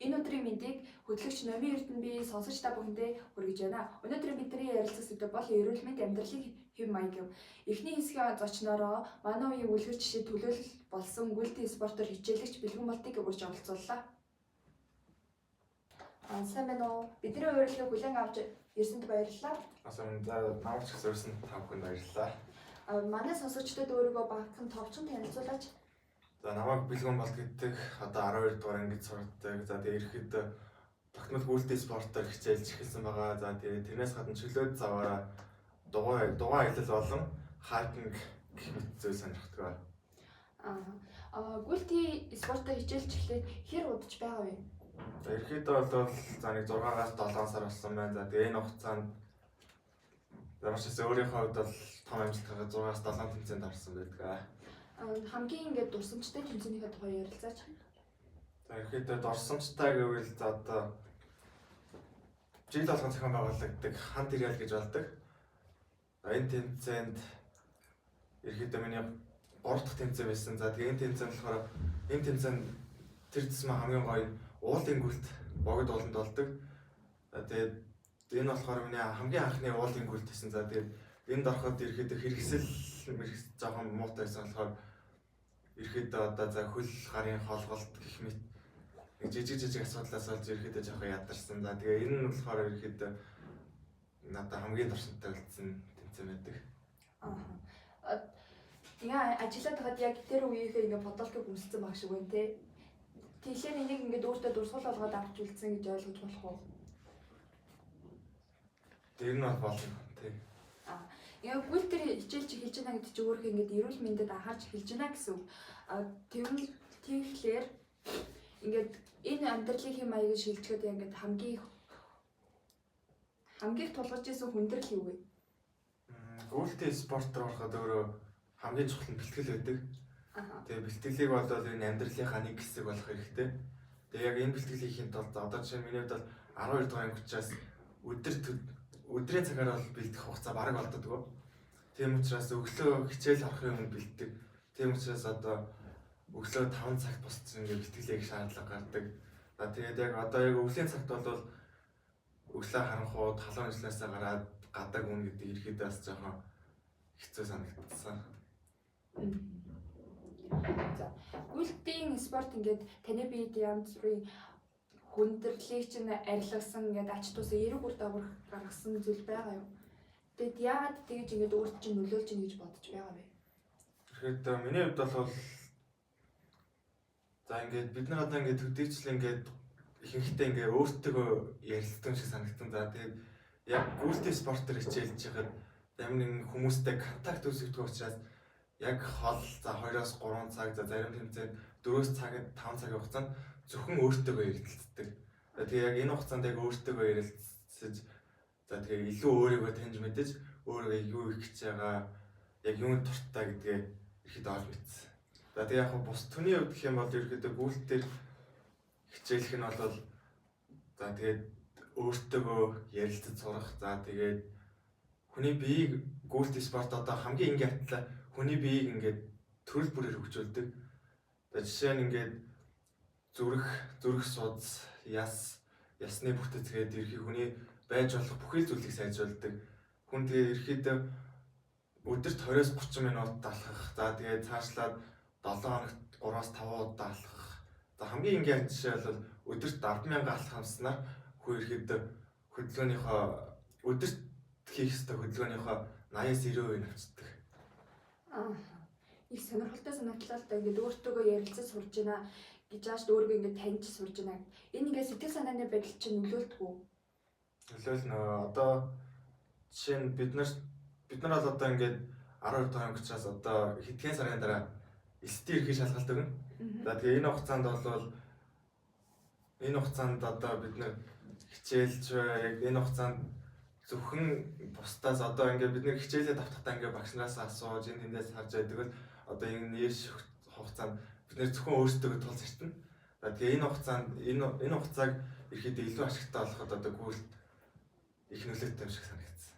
Энэ өдрийн мэндийг хөтлөгч Номын Эрдэнэ би сонсогч та бүхэндээ хүргэж байна. Өнөөдөр бидний ярилцах сэдэв бол эрүүл мэнд амьдралын хэв маяг юм. Эхний хэсгийн зочноороо манай үеийн үлгэр жишээ төлөөлөл болсон гүйлтийн спортоор хичээлэгч Бэлгүн Болтыг урьж оролцууллаа. Аа, сайн байна уу? Бидний урилгыг хүлээн авч ирсэнд баярлалаа. Асан за намайг ч гэсэн урьсан та бүхэнд баярлалаа. Аа, манай сонсогчдод өөрийгөө багахан товчхон танилцуулаач. За намайг Бэлгүн Болт гэдэг, одоо 12 дугаар ангид сурдаг. За тэгээ ирэхэд тогтмол гүйлтийн спортоор хичээлж эхэлсэн байгаа. За тэгээ тэрнээс гадна чөлөөт заваараа дугуй аялал болон hiking гэх мэт зүйл сонирхдаг. Аа, гүйлтийн спортоор хичээлж эхлээд хэр удаж байгаа вэ? За ерөнхийдөө бол за нэг 6-аас 7 сар болсон байна. За тэгээ энэ хугацаанд ямар ч гэсэн өөрийнхөө хувьд бол том амжилт гаргаж 6-аас 7 тэмцээнд орсон байдаг. Хамгийн ингээд дурсамжтай тэмцээнийхээ тухай ярилцаач. За ерөнхийдөө дурсамжтай гэвэл за одоо жил болгон зохион байгуулагддаг Хан Триал гэж болдог. За энэ тэмцээнд ерөнхийдөө миний 3 дахь тэмцээн байсан. За тэгээ энэ тэмцээн болохоор энэ тэмцээн тэр тусмаа хамгийн гоё нь уулын гүлт богд ууланд болдог. За тэгээд энэ болохоор миний хамгийн анхны уулын гүлт гэсэн. За тэгээд энд ороход ерөнхийдөө хэрэгсэл мэрэгс жоохон муутай байсан болохоор ерөнхийдөө одоо за хөл гарын холголт гэх мэт нэг жижиг жижиг асуудлаас болж ерөнхийдөө жоохон ядарсан. За тэгээ энэ нь болохоор ерөнхийдөө надад хамгийн дурсамжтай үлдсэн тэмцээн байдаг. Аа. Ингээ ажиллаад байхад яг тэр үеийнхээ ингээ футболкыг өмссөн баг шиг байна те. Тэгэхээр энийг ингээд өөртөө дурсгал болгоод авч үлдсэн гэж ойлгож болох уу? Тэр нь бол болно тий. Аа. Ингээ гүйл тэр хичээлж эхэлж байна гэдэг чинь өөрийнхөө ингээд эрүүл мэндэд анхаарч эхэлж байна гэсэн үг. Аа, тэгвэл тэгэхээр ингээд энэ амьдралын хэм маягийг шилжихэд ингээд хамгийн их тулгарч исэн хүндрэл юу вэ? Гүйлтийн спорт руу ороход өөрөө хамгийн чухал нь бэлтгэл байдаг. Тэгээ бэлтгэлийг бол энэ амьдралынхаа нэг хэсэг болох хэрэгтэй. Тэгээ яг энэ бэлтгэлийг хийхин тулд одоо жишээ нь миний хувьд бол 12 дугаар анги учраас өдрийн цагаар бол бэлтгэх хугацаа бараг олддоггүй. Тийм учраас өглөө хичээл орохын өмнө бэлтдэг. Тийм учраас одоо өглөө 5 цагт босч ингээд бэлтгэлийг шаардлага гардаг. За тэгээд яг одоо яг өвлийн цагт бол өглөө харанхууд халуун ажлаасаа гараад гадаг үн гэдэг ерөөдөө бас жоохон хэцүү санагдсан. За, гүйлтийн спорт ингээд таны биед янз бүрийн хүндрэлийг чинь арилгасан, ингээд ач тусаа эерэг үр дагавар гаргасан зүйл байгаа юу? Тэгэд яагаад тэгэж ингээд өөрт чинь нөлөөлж ийн гэж бодож байгаа вэ? Тэгэхээр миний хувьд бол за ингээд бид нар одоо ингээд төдийчл ингээд ихэнхдээ ингээд өөртөө ярилцдаг юм шиг санагдсан. За тэгээд яг гүйлтийн спортоор хичээлж байхад ямар нэгэн хүмүүстэй контакт үүсгдэг учраас яг хол за 2-оос 3 цаг, за зарим тэмцээнд 4-өөс цаг 5 цагийн хугацаанд зөвхөн өөртөө ярилцдаг. За тэгээ яг энэ хугацаанд яг өөртөө ярилцаж, за тэгээ илүү өөрийгөө таньж мэдэж, өөрийгөө юу их гэж байгаа, яг юунд дуртай гэдгээ ихэд олж мэдсэн. За тэгээ яг бус түүний хувьд гэх юм бол ерөөхдөө гүйлтээр хичээлэх нь бол за тэгээд өөртөөгөө ярилцаж сурах, за тэгээд хүний биеийг гүйлт спорт одоо хамгийн энгийн атлаа хүний биеийг ингээд төрөл бүрээр хөгжүүлдэг. За жишээ нь ингээд зүрх судас, ясны бүтэц гээд ерхий хүний байж болох бүхий л зүйлийг сайжруулдаг. Хүн тэгээ ерхийдээ өдөрт 20-30 минут алхах. За тэгээд цаашлаад 7 хоногт 3-5 удаа алхах. За хамгийн энгийн жишээ бол өдөрт 10,000 алхах хамснаар хүн ерхийдээ хөдөлгөөнийхөө өдөрт хийх ёстой хөдөлгөөнийхөө 80-90% нь авчдаг. Аа. Их сонирхолтой санагдлаа л да, ингээд өөртөөгөө ярилцаж сурж байна гэж ааш өөрийгөө ингээд таньж сурж байна. Энэ ингээд сэтгэл санааны байдал чинь нөлөөлдөг үү? Нөлөөлнө. Одоо жишээ нь бид нар бол одоо ингээд 12 дугаар анги учраас одоо хэдхэн сарын дараа элсдийн ерхий шалгалт өгнө. За тэгээ энэ хугацаанд бол энэ хугацаанд одоо бид нар хичээлж, яг энэ хугацаанд зөвхөн бусдаас одоо ингээд бид нар хичээлээ давтахдаа ингээд багш нараас асууж энэ тэндээс харж байдаг бол одоо энэ нээш хугацаанд бид нар зөвхөн өөрсдөө тул зарчна. За тэгээ энэ хугацаанд энэ хугацааг ерөөдөө илүү ашигтай болоход одоо гүйлт их нөлөөтэй юм шиг санагдсан.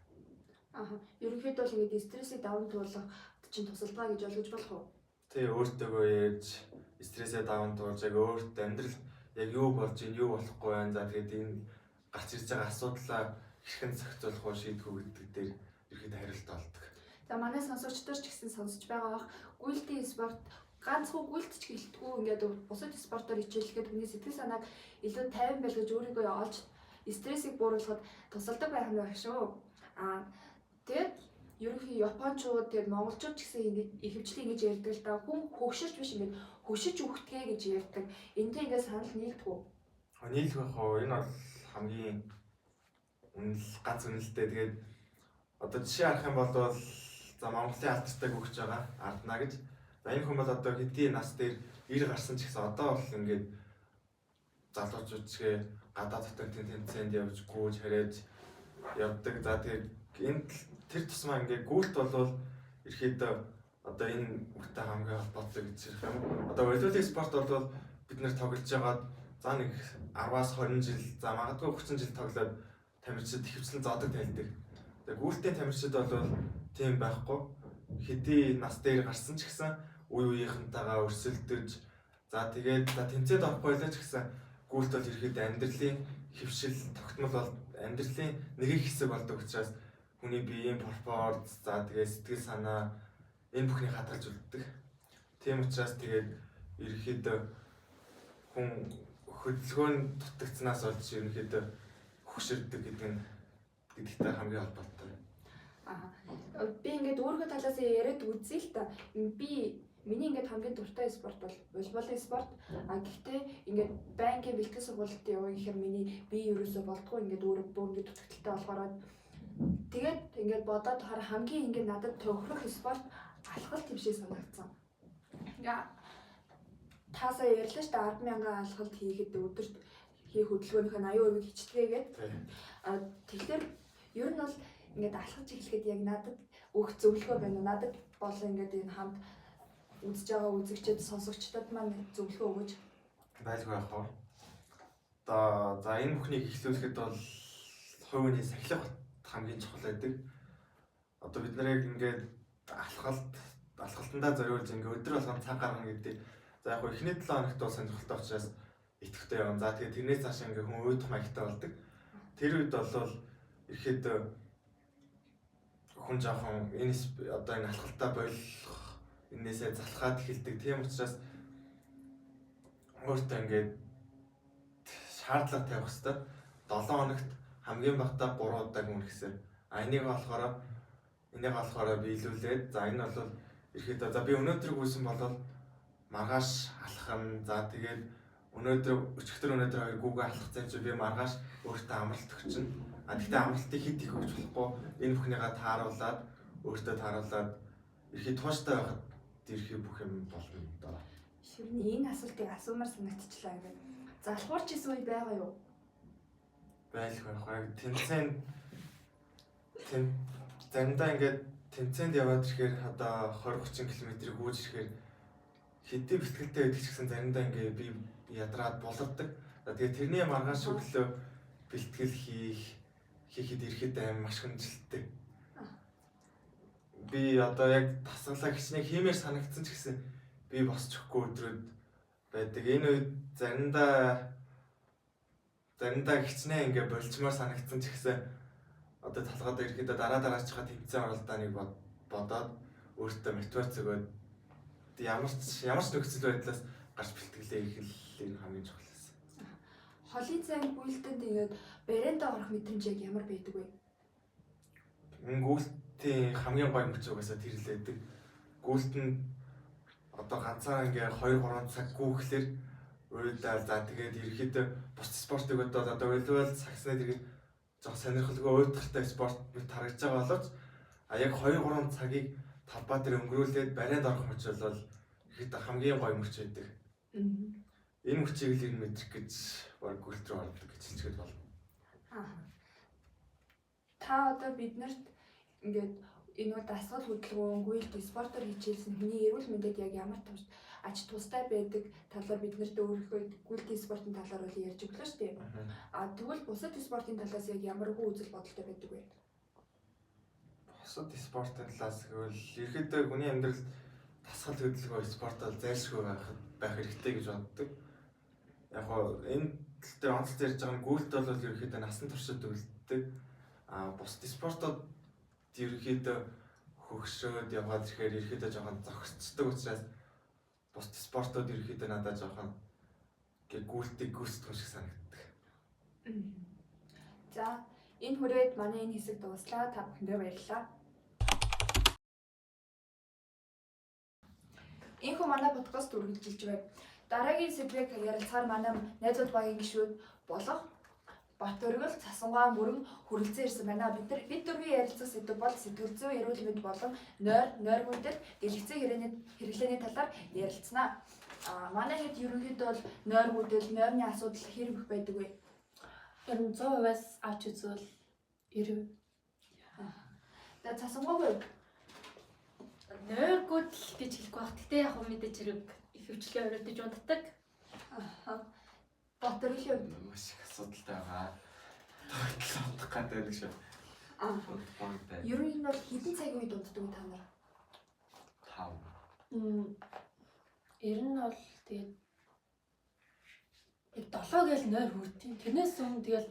Аа. Ерөнхийдөө бол ингээд стрессийг даван туулах чинь тусалдгаа гэж ойлгож болох уу? Тий, өөртөөгөө ярьж стрессээ даван туулж яг өөртөө амьдрал яг юу болж ийн, юу болохгүй байна. За тэгээд энэ гарч ирж байгаа асуудлаа хэрхэн зохицуулах уу, шийдэх үү гэдэг дээр ерөөхдөө хариулт олдог. За манай сонсогчдор ч гэсэн сонсож байгаа бах, гүйлтийн спорт ганцхан гүйлт ч гэлтгүй ингээд бусад спортоор хичээллэхэд хүний сэтгэл санааг илүү тайван байлгаж өөрийгөө олж стрессийг бууруулахад тусалдаг байх нь байх шүү. Аа тэгээд ерөнхий японочууд тэгээд монголчууд ч гэсэн ихэвчлэн ингэж ярьдаг л да. Хүн хөгшөрч биш ингээд хөшиж үхдэгэ гэж ярьдаг. Энтэй ингээд санал нийлдэг үү? Нийлэх байх уу? Энэ бол хамгийн үнэл ганц үнэлтэй. Тэгээд одоо жишээ харах юм бол за Монголын алдартай гүгч байгаа Ардна гэж. За энэ хүн бол одоо хэдийн нас дээр 90 гарсан ч гэсэн одоо бол ингээд залуучууд чигээ гадаад хотын тэмцээнд явж гүйж хариж явдаг. За тэгээд энэ тэр тусмаа ингээд гүйлт болвол ерөөхдөө одоо энэ үгтэй хамгийн холбоотой гэж ярих юм. Одоо волейболын спорт бол бид нэр тоглож байгаад за нэг 10-аас 20 жил, за магадгүй 30 жил тоглоод тамирчид ихэвчлэн зоодог тайлдаг. Тэгээ гүйлтийн тамирчид бол тийм байхгүй. Хэдий нас дээр гарсан ч гэсэн үе үеийнхэнтэйгээ өрсөлдөж, за тэгээд за тэмцээд орохгүй байлаа ч гэсэн гүйлт бол ерөөхдөө амьдралын хэвшил тогтмол бол амьдралын нэг хэсэг болдог учраас хүний биеийн пропорц, за тэгээд сэтгэл санаа энэ бүхнийг хадгалж үлддэг. Тийм учраас тэгээд ерөөхдөө хүн хөдөлгөөн дутагдсанаас болж ерөнхийдөө хөгшөрдөг гэдэг нь гэдэгтэй хамгийн холбоотой. Аа би ингээд өөрийнхөө талаас яриад үзье л та. Би миний ингээд хамгийн дуртай спорт бол волейболын спорт. А гэхдээ ингээд байнгын бэлтгэл сургуульд яваа гэхээр миний бие ерөөсөө болдгоо, ингээд өөрөө бүр ингээд дутагдaltaй болохоор тэгээд ингээд бодоод хараа хамгийн ингээд надад тохирох спорт алхалт юм шиг санагдсан. Ингээ таасаа ярьлаа шүү дээ, 10,000 алхалт хийхэд өдөрт хийх хөдөлгөөнийхөө 80% хичдэгэ гээд. А тэгэхээр ер нь бол ингээд алхаж эхлэхэд яг надад өгөх зөвлөгөө байна уу? Надад болон ингээд энэ хамт үзэж байгаа үзэгчид, сонсогчдод маань зөвлөгөө өгөөч. Байлгүй яах вэ? Одоо за энэ бүхнийг эхлүүлэхэд бол хувийн сахилга хамгийн чухал байдаг. Одоо бид нарыг ингээд алхалтандаа зориулж ингээд өдөр болгон цаг гаргана гэдэг. За яг эхний 7 хоногт бол сонирхолтой учраас идэвхтэй явна. За тэгээд тэрнээс цааш ингээд хүн уйдах маягтай болдог. Тэр үед бол ихэд хүн жоохон энэ одоо энэ алхалтаа болох энээсээ залхаад эхэлдэг. Тийм учраас өөртөө ингээд шаардлага тавих хэвээр 7 хоногт хамгийн багадаа 3 удаа гүнэхсээр. А энийг болохоор биелүүлээд, за энэ бол ерөөдөө за би өнөөдөр гүйсэн болол маргааш алхах. За тэгээд өнөөдөр өчигдөр өнөөдөр хоёр гүүгээ алхах зам чи би маргааш өөртөө амралт өгчнө. А тэгтээ амралтыг хэд их өгч болохгүй. Энэ бүхнийгээ тааруулаад өөртөө тааруулаад ерхий тууштай байхад ерхий бүх юм болно доо. Ширний энэ асуултыг асуумар санагдчихлаа ингээд. Залхуурч исэн үе байгаа юу? Байлгүй яг тэмцээн заримдаа ингээд тэмцээнд яваад ирэхээр одоо 20 30 км-ийг гүйж ирэхээр хэдий бэлтгэлтэй байдаг ч гэсэн заримдаа ингээд би ядраад булардаг. Тэгээд тэрний маргааш өглөө бэлтгэл хийхэд ирэхэд аим маш хөндлөлттэй. Би одоо яг тасгалаа хичнээн хиймээр санагдсан ч гэсэн би босч өгөхгүй өдрүүд байдаг. Энэ үед заримдаа хичнээн ингээ болчмоор санагдсан ч гэсэн одоо талгаад ирэхэд дараа дараачихаа тэмцээн оролдооныг бодоод өөртөө мотивац өгөөд ямар ч нөхцөл байдлаас гарч бэлтгэлээ хийх л энэ хамгийн чухал байсан. Холын зайн гүйлтэнд ингээд бариандаа орох мэдрэмж яг ямар байдаг вэ? Гүйлтийн хамгийн гоё мөч угаасаа тэр л байдаг. Гүйлт нь одоо ганцаараа ингээ 2-3 цаг гүөхлээр уйлдаа, за тэгээд ерөөхдөө бус спортыг одоо волейбол сагснаа тэргээд жоох сонирхолгүй уйдгартай спорт мэт харагдаж байгаа боловч а яг 2-3 цагийг талбай дээр өнгөрүүлээд барианд орох мөч бол ерөөхдөө хамгийн гоё мөч байдаг. Энэ мөчийг л ер нь мэдрэх гэж баг гүйлт рүү ордог гэж хэлчихэд болно. Та одоо биднэрт ингээд энэ бол дасгал хөдөлгөөн, гүйлт, спортоор хичээлсэн хүний эрүүл мэндэд яг ямар тус ач тустай байдаг талаар биднэрт өөрийнхөө гүйлтийн спортын талаар бол ярьж өглөө шүү дээ. А тэгвэл бусад спортын талаас яг ямар хүү үзэл бодолтой байдаг вэ? Бусад спортын талаас гэвэл ерөөдөө хүний амьдралд дасгал хөдөлгөөн спорт бол зайлшгүй байх хэрэгтэй гэж боддог. Яг хоо энэ тал дээр онцлог ярьж байгаа нь гүйлт бол ерөнхийдөө насан туршид үлддэг. А бусд спортууд ерөнхийдөө хөгшөөд яваад ирэхээр ерөнхийдөө жоохон зогсцдог учраас бусд спортууд ерөнхийдөө надад жоохон гэ гүйлтийг гүйцэтгэх юм шиг санагддаг. За, энэ хүрээд манай энэ хэсэг дууслаа. Та бүхэндээ баярлалаа. Энэхүү манай подкаст үргэлжилж байна. Дараагийн сэдвийг ярилцахаар манай найзууд багийн гишүүд болох Батөргөл, Цасангаа мөрөн хүрэлцэн ирсэн байна. Бид дөрвийн ярилцах сэдэв бол сэтгэл зүйн эрүүл мэнд болон нойр, нойргүйдэл, дэлгэцэн хэрэглээний талаар ярилцсанаа. А манай хэд ерөнхийдөө бол нойргүйдэл, нойрны асуудал хэр их байдаг вэ? Ер нь 100%-аас авч үзвэл 90. За, Цасангаагүй юу? Нойргүйдэл гэж хэлэхгүй байх. Гэтэ яг хөө мэдээж хэрэг ихэвчлэн оройтож унтдаг. Батөргөлийн хувьд Маш их асуудалтай байгаа. Тогтол унтах гэдэг нэг шиг. Аа. Унтдаг. Ер нь бол хэдэн цагийн үед унтдаг вэ та нар? 5. Ер нь бол тэгээд яг 7 гээл нойр хүртийн. Тэрнээс өмнө тэгэл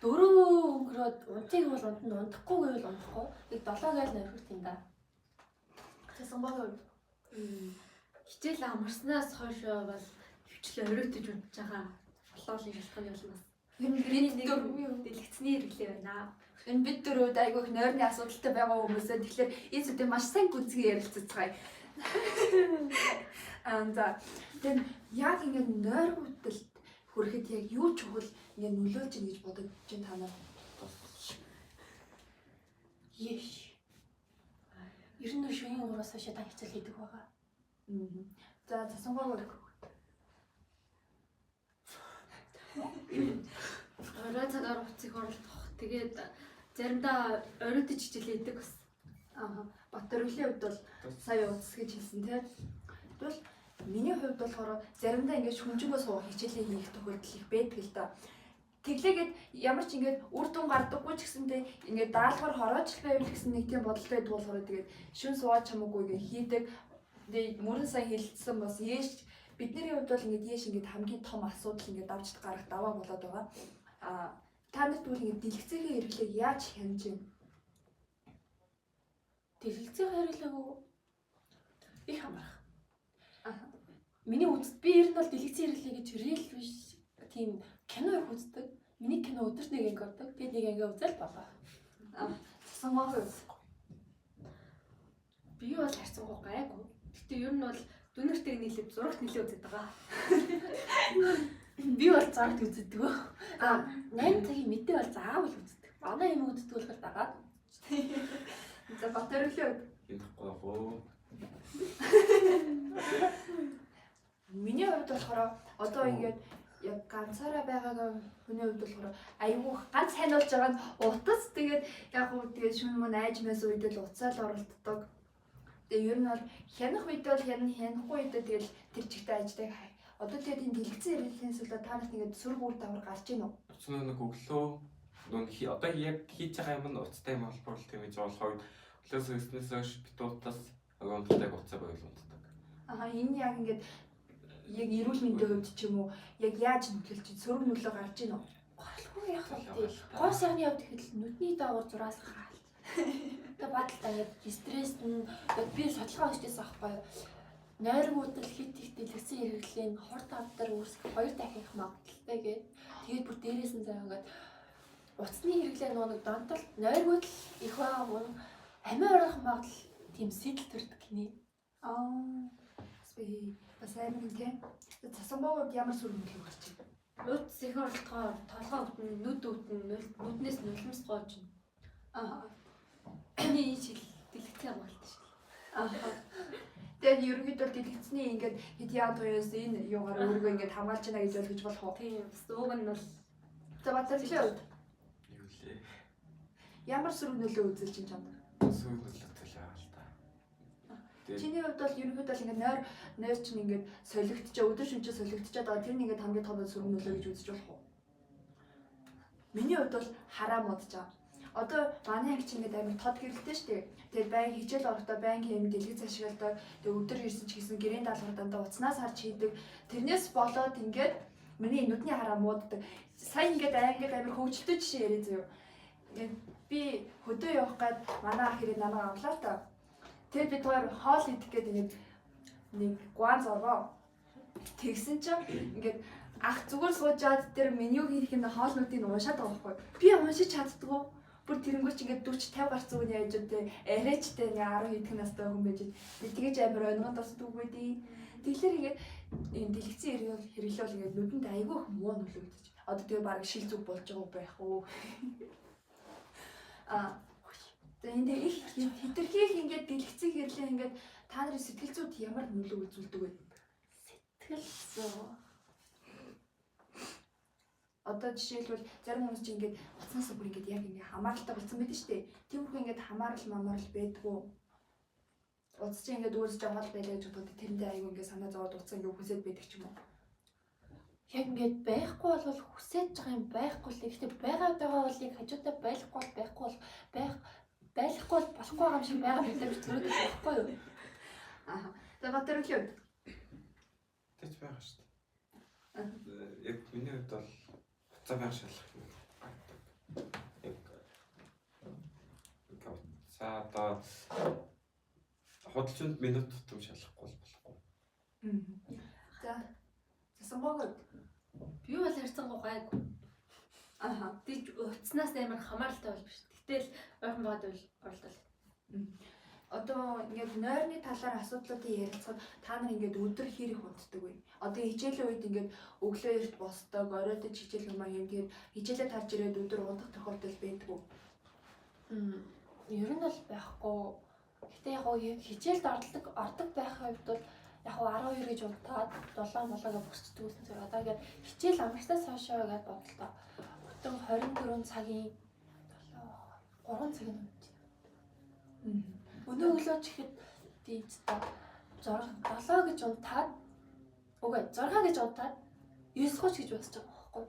4 өнгөрөөд унтыг бол унтна, унтахгүй гэвэл унтахгүй. Яг 7 гээл нойр хүртийн да. Цасангаагийн хувьд Хичээл амарснаас хойш бол ихэвчлэн оройтож унтж байгаа. Болоолын шалтгааны улмаас. ер нь Тэрний бид нэг дөрвийн дэлгэцний хэрэглээ байна. энэ бид дөрөвд айгүй их нойрны асуудалтай байгаа хүмүүсээ тэгэхээр энэ зүйлийг маш сайн гүнзгий ярилцацгаая. Аа, за, тэгээд яг ингээд нойргүйдэлд хүрэхэд яг юу чухал ингээд нөлөөлж ийн гэж бодож байна та нар? Еш. Ер нь шөнийн 3-аас хойш дан хичээл хийдэг байгаа. За, Цасангаагүй. Орой цагаар утсыг оролдох. Тэгээд заримдаа оройтож хичээл хийдэг бас. Аа, Батөргөлийн хувьд бол сая утас гэж хэлсэн тийм. Тэгвэл миний хувьд болохоор заримдаа ингээд шүнжэнгөө суух хичээлээ хийх тохиолдол их байдаг л да. Тэглээгээд ямар ч ингээд үр дүн гардаггүй ч гэсэнтэй ингээд даалгавар хорооч л байвал гэсэн нэг тийм бодолтой байдаг болохоор тэгээд шүн суугаад чамаагүй ингээд хийдэг. Тэгээд мөрөн сайн хэлсэн бас ээш бидний хувьд бол ингээд ээш ингээд хамгийн том асуудал ингээд давж гарах даваа болоод байгаа. Аа, та нарт тэгвэл ингээд дэлгэцийн хэрэглээг яаж хянаж байна? Дэлгэцийн хэрэглээг их амарх. Аха. Миний үзт би ер нь бол дэлгэцийн хэрэглээ гэж рил биш тийм кино их үздэг. Миний кино өдөрт нэг анги ордог. Тэгээд нэг анги үзэл болоо. Цасангаагийн хувьд Би бол харьцангуй гайгүй. Гэтэ ер нь бол дүнэртэйг нийлээд зурагт нэлээд үздэг байгаа. Би бол зурагт үздэг. Аа, 8 цагийн мэдээ бол заавал үздэг. Манай юм үздэг болохоор дагаад. За, Батөргөлийн хувьд Хинахгүй гоо. миний хувьд болохоор одоо ингээд яг ганцаараа байгаагаа хүний хувьд болохоор айгүй ганц ханиулж байгаа нь утас. Тэгээд яг уу тэгээд шүн мөн айж мэс үед л утсаа л оролддог. Тэгээд ер нь бол хянах үед бол хянах, хянахгүй үедээ тэгэл тэр чигтээ аждаг. Одоо тэгээд энэ дэлгэцэн хэрэглэхээс болоод та нарт ингээд сөрөг үр дагавар гарч ийн үү? Утас нэг өглөө нүүн одоо яг хийж байгаа юм нь утастай юм холбоотой юм гэж болохоо өглөөс өснөөс хойш битуутаас унтдаг, утсаа байвал унтдаг. Аа, энэ яг ингээд яг эрүүл мэндийн хувьд ч юм уу яг яаж нөлөөлж чинь сөрөг нөлөө гарч ийн үү? Голгүй яг л тий. Гоо сайхны явд ихэд л нүдний доогуур зураас хаалт. Тэгээ бадалтай ингээд стресс нь яг би судалгаа уншижсэн аахгүй юу? Нойргуудал хит их дэлгэцэн хэрэглээ нь хор тавдар үүсгэх 2 дахин их магадлалтай гээд тэгээд бүр дээрээс нь заяа ингээд утасны хэрэглээ нөгөө нэг донтол нойргуудал их байгаа хүн амиа орох магадлал тийм сэтэл төрдөг гинэ. Аа, бас би бас амар юм те. Цасангаагийн хувьд ямар сөрөг нөлөө гарч ийн? Утас их оролдохоор толгой өвдөн, нүд өвдөн, нүднээс нулимс гоож. Аа. Миний энэ шил дэлгэцэн хамгаалт шил. Аа. Тэгээд ерөнхийдөө бол дэлгэцний ингээд хэд яа туяас энэ юугаар өөрийгөө ингээд хамгаалж байна гэж ойлгож болох уу? Тийм бас ууг нь бол За, Батөргөлийн хувьд Юу лээ? ямар сөрөг нөлөө үзүүлж чинь чамд? Сүүл нөлөөтэй л байгаа л та. Тэгээд Чиний хувьд бол ерөнхийдөө бол ингээд нойр чинь ингээд солигдчихоо өдөр шөнөжөө солигдчиход байгаа. Тэр нь ингээд хамгийн том сөрөг нөлөө гэж үзэж болох уу? Миний хувьд бол хараа модж байгаа. Одоо манай анги чинь ингээд амар тод гэрэлтэй шүү дээ. Тэгээд байн хичээл орохдоо байн юм дэлгэц ашигладаг. Тэгээд өдөр ирсэн ч гэсэн гэрийн даалгавар дандаа утаснаас харж хийдэг. Тэрнээс болоод ингээд Миний нүдний хараа мууддаг. Сая ингээд ингээд амар хөвгөлтэй жишээ яриа заяа. Ингээд би хөдөө явах гад манай ах хэрэг намайг авлаа та. Тэгээд бид хоёр хоол идэх гээд ингээд нэг гуан зоргоо. Тэгсэн чинь ингээд ах зүгээр суужаад тэр меню хийх юм хоолнуудыг уншаад байгаа байхгүй. Би уншиж чаддгүй. Бүр тэрнгүүч ингээд 40 50 гарц үгний яжууд те арайчтай ингээ 10 хэдхэн настай хүн байж би тэгэж амар ойлгоод бас дүүгүй дээ. Тэгэхээр ингээд энэ дэлгэцэн хэрэглээ бол ингээд нүдэнд айгүй их муу нөлөөлдөж. Одоо тэгээ баг шил зүг болж байгаа байх уу? Аа за энэ их хитрхи их ингээд дэлгэцэн хэрэглээ ингээд та нарын сэтгэл зүйд ямар нөлөө үзүүлдэг вэ? Сэтгэл зүй. Одоо жишээлбэл зарим хүмүүс чинь ингээд утаснаас бүр ингээд яг ингээд хамааралтай болсон байдаг шүү дээ. Тиймэрхүү ингээд хамаарал мамаарал байдгүй. Утас чинь ингээд өөрөөсөө хол байлаа гэж бодоход тэрэндээ айгүй ингээд санаа зовоод утас ингээд хүсээд байдаг ч юм уу. Яг ингээд байхгүй бол хүсэж байгаа юм байхгүй л. Гэхдээ байгаад байгаа бол яг хажуудаа байхгүй бол байхгүй бол байх байхгүй бол болохгүй байгаа юм шиг байгаа мэт зүрх байхгүй юу? Аа. За Батөрөглөө. Тэч байгаа шүү дээ. Яг миний хувьд бол утсаа байнга шалгах юм гардаг. Яг утсаа одоо худалчинд минут тутам шалгахгүй бол болохгүй. За. Засангоогод. Би бол харьцангуй гайгүй. Аха. Тэгж утаснаас амар хамааралтай бол биш. Гэтэл ойрхон байгаад бол оролдол. Одоо ингээд нойрны талаар асуудлуудыг ярилцахад та нар ингээд өдөр хэр их унтдаг вэ? Одоо хичээлийн үед ингээд өглөө эрт босдог, оройдож хичээл юм аа юм. Тэгээд хичээлээ тарж ирээд өдөр унтах тохиолдол байдгүй. Ер нь бол байхгүй. Гэтэ яг гоо хичээлд ордог байх хувьд бол яг гоо 12 гэж унтаад 7 молоо гэж босчдөг гэсэн зэрэг. Одоо ингээд хичээл амарснаас хойшоо гэж бодлоо. Бүтэн 24 цагийн 7 3 цаг нь унтж. Өнөө өглөө ч ихэд тийм ч та 6 7 гэж унтаад үгүй 6 гэж унтаад 9:30 гэж босч байгаа байхгүй.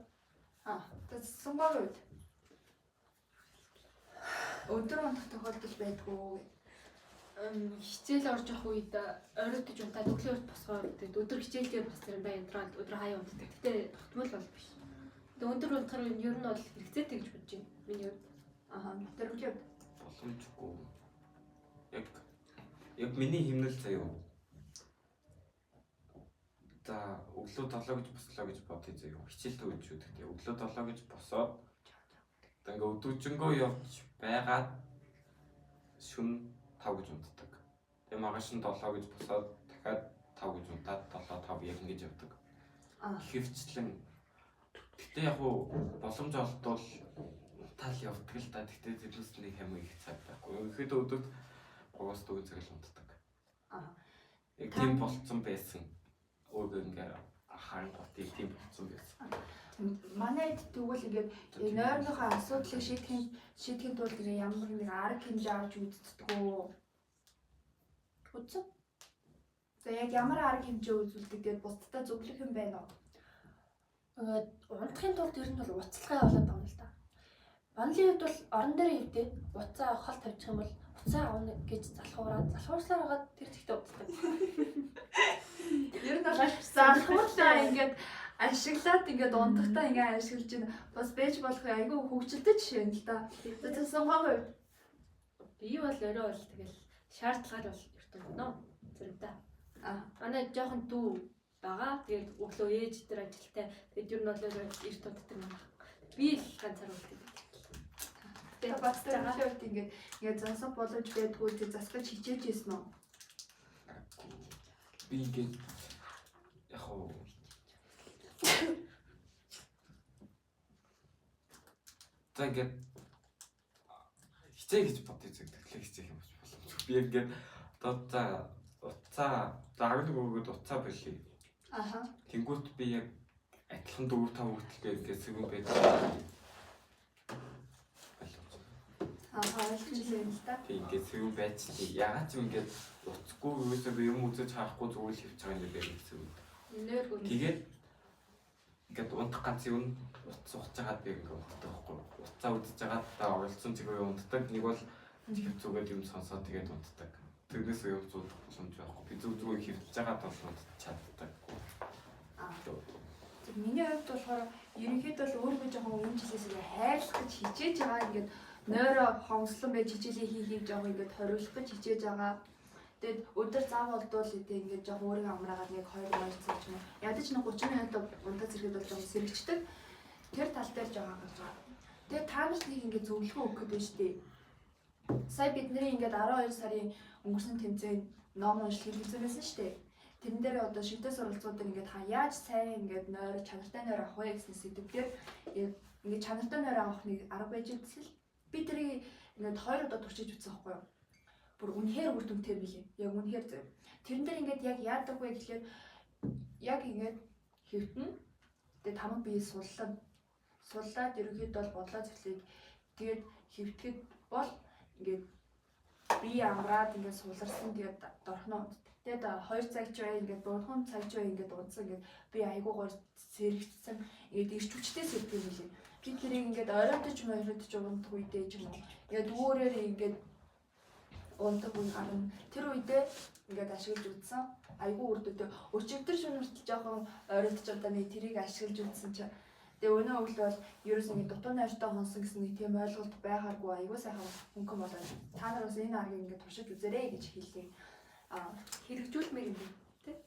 Аа. Засангоогод үед өдөр унтах тохиолдол байдгүй. Хичээл орж явах үед оройтож унтаад өглөө эрт босгоо. Тэгээд өдөр хичээлдээ бас заримдаа яндраад өдөр хаяа унтдаг. Гэтэ тогтмол бол биш. Тэгээд өндөр унтахаар ер нь бол хэрэгцээтэй гэж бодож байна. Миний хувьд. Аха. Батөрөглөө. Боломжгүй. Яг миний химнэл заяа. За өглөө 7 гэж бослоо гэж бодъё заяа. Хичээлтэй үед шүү дээ. Өглөө 7 гэж босоод одоо ингээ өдөржингөө явж байгаад шүн 5 гэж унтдаг. Тэгээ маргааш нь 7 гэж босоод дахиад 5 гэж унтаад 7 5 яг ингэж явдаг. Аа. Ихэвчлэн гэтээ яг уу боломж олдвол унтаал явдаг л да. Гэтээ тэрнээс нэг хамгийн их цаг байхгүй. Ерөнхийдөө өдөрт 3-4 цаг л унтдаг. Аа. Яг тийм болцсон байсан. Өөрөө ингээ харангуут тийм болцсон байсан. Манай хэд тэгвэл ингээд нойрныхоо асуудлыг шийдэхин тулд ингээ ямар нэг арга хэмжээ авч үздэггүй. Үзсэн. За яг ямар арга хэмжээ үзүүлдэг тэгээд бусдад зөвлөх юм байна уу? Ингээд унтахын тулд ер нь бол уцалгаа явуулаад байгаа юм л та. Онлын хувьд бол орон дээр хэвдээд уцаа хол тавьчих юм бол уцаа авна гэж залхуураад залхуурслаар хагаад тэр чигтээ унтдаг. Ер нь бол залхуурлаа ингээд ашиглаад ингээд унтахтаа ингээд ашиглаж байна. Бас байж болох айгүй хөвгчлөлтэй жишээ юм л да. За сонгоогүй. Би бол орой бол тэгэл шаардлагаар бол эрт унтна. Заримдаа. Аа. Манай жоохон дүү байгаа. Тэгээд өглөө ээж дээр ажилтай. Тэгээд ер нь бол орой эрт унтдаг юм байна. Би л ганцаар үлддэг. Тэгээ бацтай хувьд ингээд ингээд засах боломж байдгүй тэг засгаж хичээж ийсэн үү? Би ингээд яг уу за ингээд хичээ гэж бодъё зүг тэглээ хичээх юм болж боломжгүй. Би ингээд одоо за утсаа за 11 өгөөд утсаа болиё. Аха. Тэнгүүт би яг адилхан 4 5 хүртэл ингээд сэвэн байдаг. Аха ойлгочихлоо юм л да. Тэг ингээд сэвэн байчлаа. Ягаад ч юм ингээд утасгүй юусоо би юм үзэж харахгүй зүгээр л хөвч байгаа юм бэ гэсэн үг. Нойргүй. Тэгээд ингээд унтах ганц юм утас ухаж байгаад би ингээд унтдаг байхгүй. Утсаа үзэж байгаад та оролцсон чигээр унтдаг. Нэг бол хэв зүгээд юм сонсоод тэгээд унтдаг. Тэрнээс юм зуудах боломж байхгүй. Би зүг зүгээр хэвтэж байгаад бол унтж чаддаггүй. Аа. Миний хувьд болохоор ерөнхийдөө л өөрийгөө жоохон өмнө жилээс ингээ хайрлах гэж хичээж байгаа. Ингээд нойроо хомслон байж хичээлээ хий хий жоохон ингээд хориулах гэж хичээж байгаа. Тэгээд өдөр зав болдвол гэдэг ингээд жоохон өөрийгөө амраагаад нэг 2 2 цаг ч юм уу. Ядаж нэг 30 минут унтаа зэрэхэд бол жоохон сэрэгчдэг. Тэр тал дээр жоохон анхаарч байгаа. Тэгээд та нарт нэг ингээд зөвлөгөө өгөх гээд байна шүү дээ. Сая бидний ингээд 12 сарын өнгөрсөн тэмцээн ном уншлагын тэмцээн байсан шүү дээ. Тэрэн дээр одоо шигтэй суралцууд ингээд та яаж сайн ингээд нойр чанартай нойр авах вэ гэсэн сэдвээр ингээд чанартай нойр авах нэг арга байж үзэл. Би тэрийг ингээд хоёр удаа туршиж үзсэн байхгүй юу? Бүр үнэхээр үр дүнтэй билээ. Яг үнэхээр зөв. Тэрэн дээр ингээд яг яадаг вэ гэхлээр яг ингээд хэвтэн. Тэгээ тамаг бие суллаа. Суллаад ерөнхийдөө бол бодлоо зөвлөд тэгээд хэвтгэд бол ингээд бие амраад ингээд суларсан тэгээд дорхноо. Тэгээд 2 цаг ч бай ингээд 3 цаг ч бай ингээд удсан ингээд би айгуу гоор сэрэгцсэн ингээд ирч хүчтэй сэрдэг юм лээ. Би тэрийг ингээд оройтож моройтож унтах үедээ ч юм уу. Ингээд өөрөөр ингээд унтах үе гарна. Тэр үедээ ингээд ашиглаж үзсэн. Айгуу үр дүнтэй. Өчигдөр шөнө хүртэл жоохон оройтож одоо нэг тэрийг ашиглаж үзсэн чинь тэгээ өнөө өглөө бол ерөөс ингээд дутуу нойртой хонсон гэсэн нэг тийм ойлголт байхааргүй айгуу сайхан хөнгөн болоод та нар бас энэ аргыг ингээд туршиж үзээрэй гэж хэллээ. Аа Хэрэгжүүлмээр юм байна.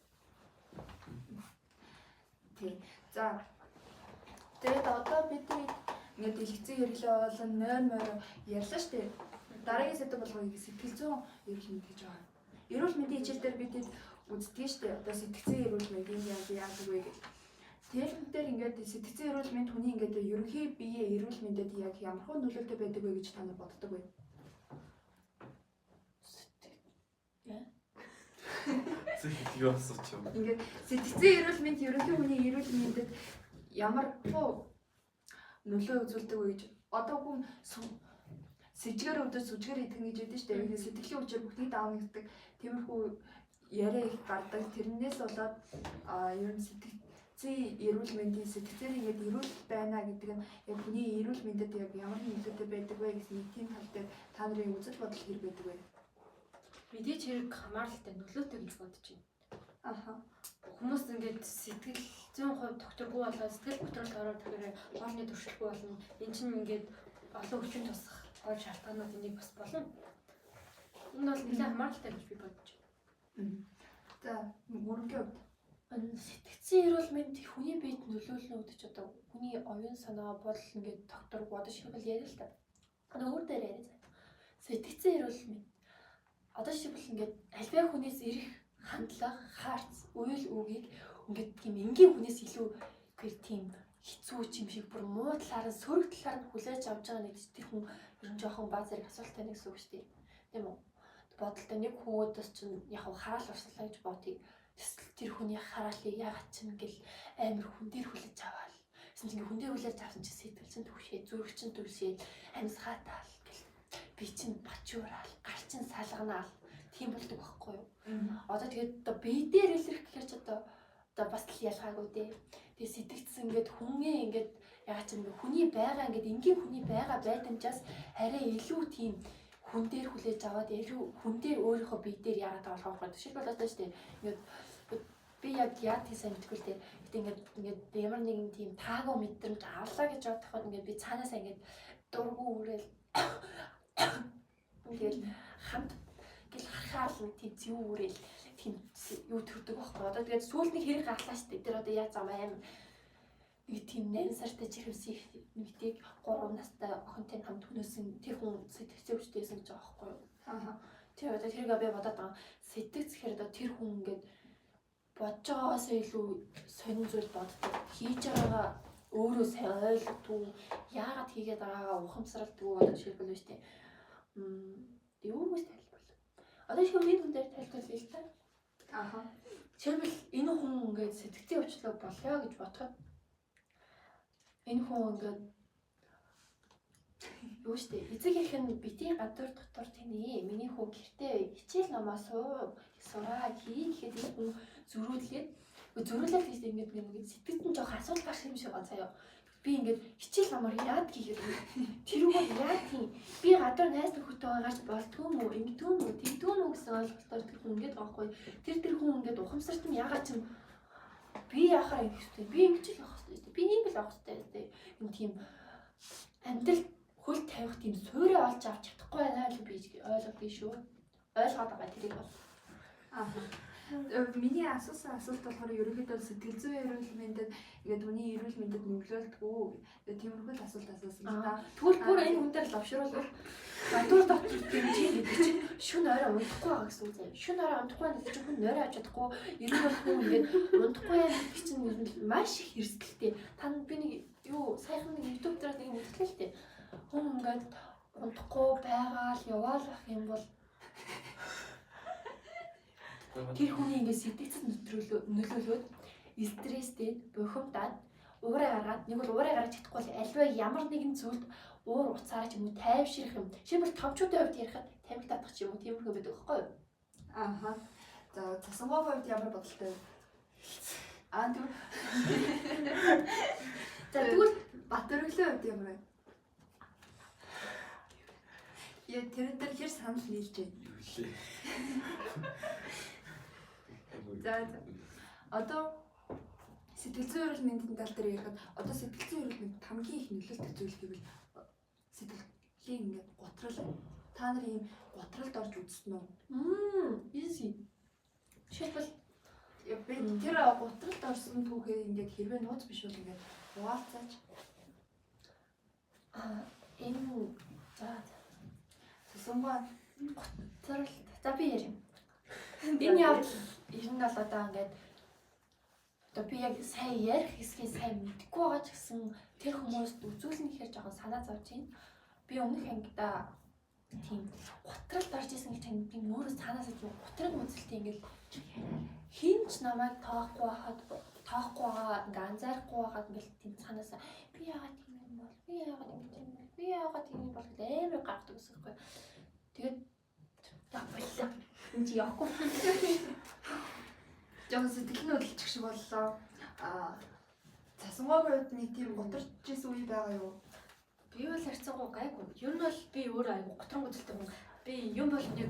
тий. За тэгээд одоо бидний ингээд дэлгэцэн хэрэглээ болон нойр мойр ярьлаа шүү дээ. Дараагийн сэдэв болгоё сэтгэл зүйн эрүүл мэнд гэж байгаа. Эрүүл мэндийн хичээл дээр бид үздэг шүү дээ. Одоо сэтгцэн эрүүл мэнд энэ яаж яадаг вэ гэж. Тэрэн дээр ингээд сэтгцэн эрүүл мэнд хүний ингээд ерөнхий бие эрүүл мэндэд яг ямар хөө нөлөөтэй байдаг вэ гэж та нар боддог вэ? Зэх юу асууч юм. Ингээд сэтгцэн эрүүл мэнд ерөнхий хүний эрүүл мэндэд ямар хөө нөлөө үзүүлдэг вэ гэж одоо хүн сэжгээр өвдөж сүжгээр идэх гэж ядэн шүү дээ. Ерөнхий сэтгэлийн хүчээр бүхнийг даавна гэдэг тиймэрхүү яриа их гардаг. Тэрнээс болоод ер нь сэтгцэн эрүүл мэндийн сэтгцээр ингээд эрүүл байна гэдэг нь яг хүний эрүүл мэндэд яг ямар нөлөөтэй байдаг вэ гэсэн нэг тийм тал дээр та нарын үзэл бодол хэр байдаг вэ? Мэдээж хэрэг хамааралтай нөлөөтэй гэж бодож байна. Аха. Хүмүүс ингээд сэтгэл зүйн хувь тогтворгүй болоод сэтгэл готролд ороод тэгэхээр хоолны туршилгүй болно. Эн чинь ингээд олон хүчин тусах гол шалтгаанууд энийг бас болно. Энэ бол нэлээд хамааралтай гэж би бодож байна. За, мөрөнгийн хувьд Сэтгцэн эрүүл мэнд хүний биед нөлөөлнө гэдэг чи одоо хүний оюун санаа бодол ингээд тогтворгүй одоо жишээлбэл яриа л та. Одоо өөр дээр яриа заа. Сэтгцэн эрүүл мэнд одоо жишээлбэл ингээд альваа хүнээс ирэх хандлага, хаарц, үйл үгийг ингээд тийм энгийн хүнээс илүү гэхэр тийм хэцүү ч юм шиг бүр муу талаар нь сөрөг талаар нь хүлээж авч байгаа нэг тэр хүн ер нь жоохон ба зэрэг асуулттай нэг гэсэн үг шүү дээ. Тийм үү? Бодолтой нэг хүмүүдээс чинь яг хараал урсгалаа гэж бодъё. Эсвэл тэр хүний хараалыг яагаад ч ингээл амар хүн дээр хүлээж аваал. Гэсэн чинь ингээ хүн дээр хүлээж авсан чинь сэтгэл чинь түгшээ, зүрх чинь түгшээ, амьсгаатаал гэл би чинь бачуураал, гар чинь салганаал тийм болдог байхгүй юу? Одоо тэгээд одоо бие дээр илэрх гэхээр ч одоо бас л ялгаагүй дээ. Тэгээд сэтгцэн ингээд хүнээ ингээд яагаад ч юм хүний байгаа ингээд энгийн хүний байгаа байдамжаас арай илүү тийм хүн дээр хүлээж аваад илүү хүн дээр өөрийнхөө бие дээр яагаад байгаа болохоор жишээлбэл одоо шүү дээ ингээд би яг яа тийм сайн мэдэхгүй л дээ. Гэтэ ингээд ямар нэгэн тийм таагүй мэдрэмж авлаа гэж бодоход ингээд би цаанаасаа ингээд дургу үрээл тэгэл хамт гэл харахаар л тийм зэв үрээл тийм юу төрдөг байхгүй. Одоо тэгээд сүүлд нэг хэрэг гарлаа шүү дээ. Тэр одоо яаж зам аим нэг тийм 8 сартай жирэмсэн мэтийг 3 настай охинтой хамт хүнөөсөн тэр хүн сэтгцэн өвчтэйсэн гэж байгаа байхгүй юу? Аха. Тэр одоо тэрийг би бодоод байгаа. Сэтгц гэхээр одоо тэр хүн ингээд бодож байгаагаасаа илүү сонин зүйл боддог. Хийж байгаагаа өөрөө сайн ойлгодгүй, яагаад хийгээд байгаагаа ухамсарладгүй одоо жишээлбэл байна шүү дээ. Юу гэж тайлбарлах. Одоо жишээлбэл энэ хүн дээр тайлбарлая л та. Аха. Жишээлбэл энэ хүн ингээд сэтгцийн өвчлөг болёо гэж бодоход энэ хүн ингээд юу штэ эцэг эх нь бити гадуур дотор тэнэ миний хүү гэртээ хичээл номоо суу сураа хий гэхэд энэ хүн зөрүүлээд зөрүүлээд гэж ингээд нэг сэтгэлд нь жоох асуудал гарах юм шиг байгаа заяа. Би ингээд хичээл номоор яад гэхээр тэрүүгээр яад тийм би гадуур найз нөхөдтэйгээ гарч болтгоо юм уу ингэдэгүү юм уу тэгдэгүү юм уу гэсэн ойлголтоор тэр хүн ингээд байгаа байхгүй. Тэр хүн ингээд ухамсарт нь ягаад ч юм Би яхаа ингэх хэрэгтэй. Би ингэж л явах хэрэгтэй. Би ийм л явах хэрэгтэй. Энэ тийм амьдрал хөл тавих тийм суурь олж авч чадахгүй байна л би ойлгодгийг шүү. Ойлгоод байгаа тэрийг бол. Аа. Миний асуусан асуулт болохоор ерөнхийдөө сэтгэл зүйн эрүүл мэндэд ингээд хүний эрүүл мэндэд нөлөөлдөг үү? Тиймэрхүү л асуулт асуусан л та. Тэгвэл бүр энэ хүн дээр л лавшруулвал гадуур дотор дэмжин гэдэг чинь шүн орой унтахгүй байгаа гэсэн үг заяа. Шүн орой унтахгүй байна гэдэг чинь хүн нойроо авч чадахгүй, ер нь бол хүн ингээд унтахгүй юм гэдэг чинь ер нь маш их эрсдэлтэй. Та би нэг юу саяхан нэг YouTube дээр нэг үзлээ л дээ. Хүн ингээд унтахгүй байгаа л яваал ах юм бол тэр хүний ингээд сэтгцэд нөлөөлөөд стресстэй бухимдаад уурай гаргаад нэг бол уурай гаргаж чадахгүй бол альва ямар нэгэн зүйлд уур уцаараа ч юм уу тайвширх юм. Жишээлбэл томчуудын хувьд ярихад тамхи татах ч юм уу тиймэрхүү байдаг байхгүй юу? Ааха. За цасангуй хувьд ямар бодолтой вэ? Аа тэгвэл За тэгвэл Батөрөглөө хувьд ямар вэ? Яа тэрэн дээр хэр санал нийлж байна? Юу лээ. За за. Одоо сэтгэл зүйн эрүүл мэндийн тал дээр ярихад одоо сэтгэл зүйн эрүүл мэнд хамгийн их нөлөөлдөг зүйл гэвэл сэтгэлийн ингээд гутрал. Та нар ийм гутралд орж үзсэн үү? Easy. Жишээлбэл Би тэр гутралд орсон түүхээ ингээд хэрвээ нууц биш бол ингээд хуваалцаач. Энэ за Цусангаа гутрал за би ярив. Энэ явдал ер нь бол одоо ингээд одоо би яг сайн ярих хэсгийг сайн мэдэхгүй байгаа ч гэсэн тэр хүмүүст үзүүлнэ гэхээр жоохон санаа зовж байна. Би өмнөх ангидаа тийм гутралд орж исэн гэж би өөрөө цаанаасаа тийм гутраг үзэлтэй ингээд хин ч намайг тоохгүй байхад тоохгүй байгаа ингээ анзаарахгүй байгаад ингээл тийм цаанаасаа би яагаад тийм юм бол би яагаад ингэж юм бол би яагаад тийм юм бол гэл амар гаргадаг гэсэн юм. Тэгээд боллоо. Энд чи явахгүй. Жоохон сэтгэл нь хөдөлчих шиг боллоо. Аа цасангаагийн хувьд нэг тийм гутарч исэн үе байгаа юу? Би бол харьцангуй гайгүй. Ер нь бол би өөрөө айгүй готрон гүзэлтэй хүн. Би юм бол нэг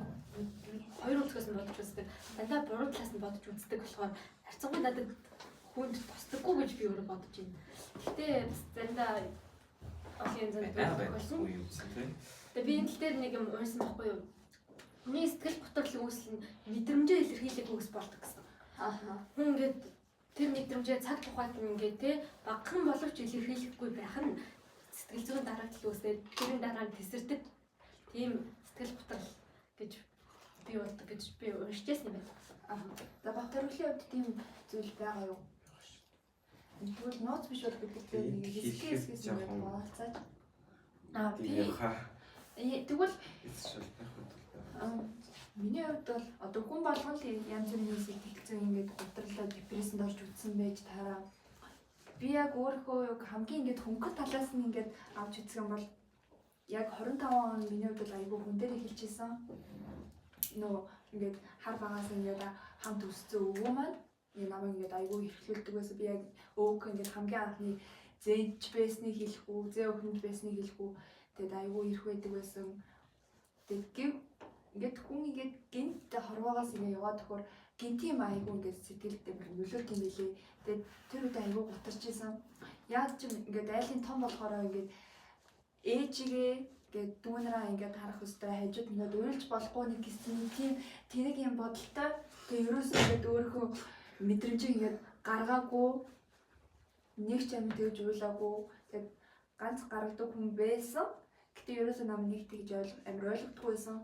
хоёр өнцгөөс нь бодож үздэг. Дандаа буруу талаас нь бодож үздэг болохоор харьцангуй надад хүнд тусдаггүй гэж би өөрөө бодож байна. Гэхдээ бас заримдаа олон янз бүрийн тохиолдсон. Үе юмсан тий. Тэгээ би энэ тал дээр нэг юм уншсан байхгүй юу? Миний сэтгэл готрол үүсэл нь мэдрэмжээ илэрхийлэх үгс болдог гэсэн. Ааха. Хүн ингээд тэр мэдрэмжээ цаг тухайд нь ингээд те багахан боловч илэрхийлэхгүй байх нь сэтгэл зүйн дарагдал үүсээд тэрэн дараа нь тесэрдэг тийм сэтгэл готрол гэж бий болдог гэж би уншиж байсан юм байна. Аа. За Батөрөглөлийн хувьд тийм зүйл байгаа юу? Тэгвэл нууц биш бол гэдэг дээр нэг хэсэг хэсгээс ингээд хуваалцаач. Аа би Тэгвэл Эцшил байх бол миний хувьд бол одоо хүн болгон л янз бүрийн сэтгэл зүйн ингээд гутралаа депрессэнд орж үтсэн байж таараа. Би яг өөрийнхөө яг хамгийн ингээд хөнгөн талаас нь ингээд авч үзэх юм бол яг 25 он миний хувьд бол айгүй хүн дээр эхэлж исэн. Нөө ингээд хар багаас ингээд хамт өссөн өвөө маань ингээд намайг ингээд айгүй хэрхлүүлдэг байсан. Би яг өвөг ингээд хамгийн анхны зээж байсныг хэлэх үү, зээ өхөнд байсныг хэлэх үү. Тэгээд айгүй ирэх байдаг байсан. Тэгээд гэв ингээд хүн ингээд гинт хорвоогоос ингээд яваад төхөр гинти юм айгүй ингээд сэтгэлд амар нөлөөлт юм билээ. Тэгээд тэр үед айгүй гутарч исэн. Яг ч ингээд айлын том болохоор ингээд ээжигээ ингээд дүүнраа ингээд харах хөстэй хажууд ингээд уйлж болохгүй нэг гэсэн тийм тэнэг юм бодолтой. Тэгээ ерөөсөө ингээд өөрийнхөө мэдрэмжийг ингээд гаргаагүй нэг ч юм тэгж уйлаагүй. Тэгээд ганц гаргадаг хүн байсан. Гэтэ ерөөсөө нам нэг тэгж амар ойлгохгүй байсан.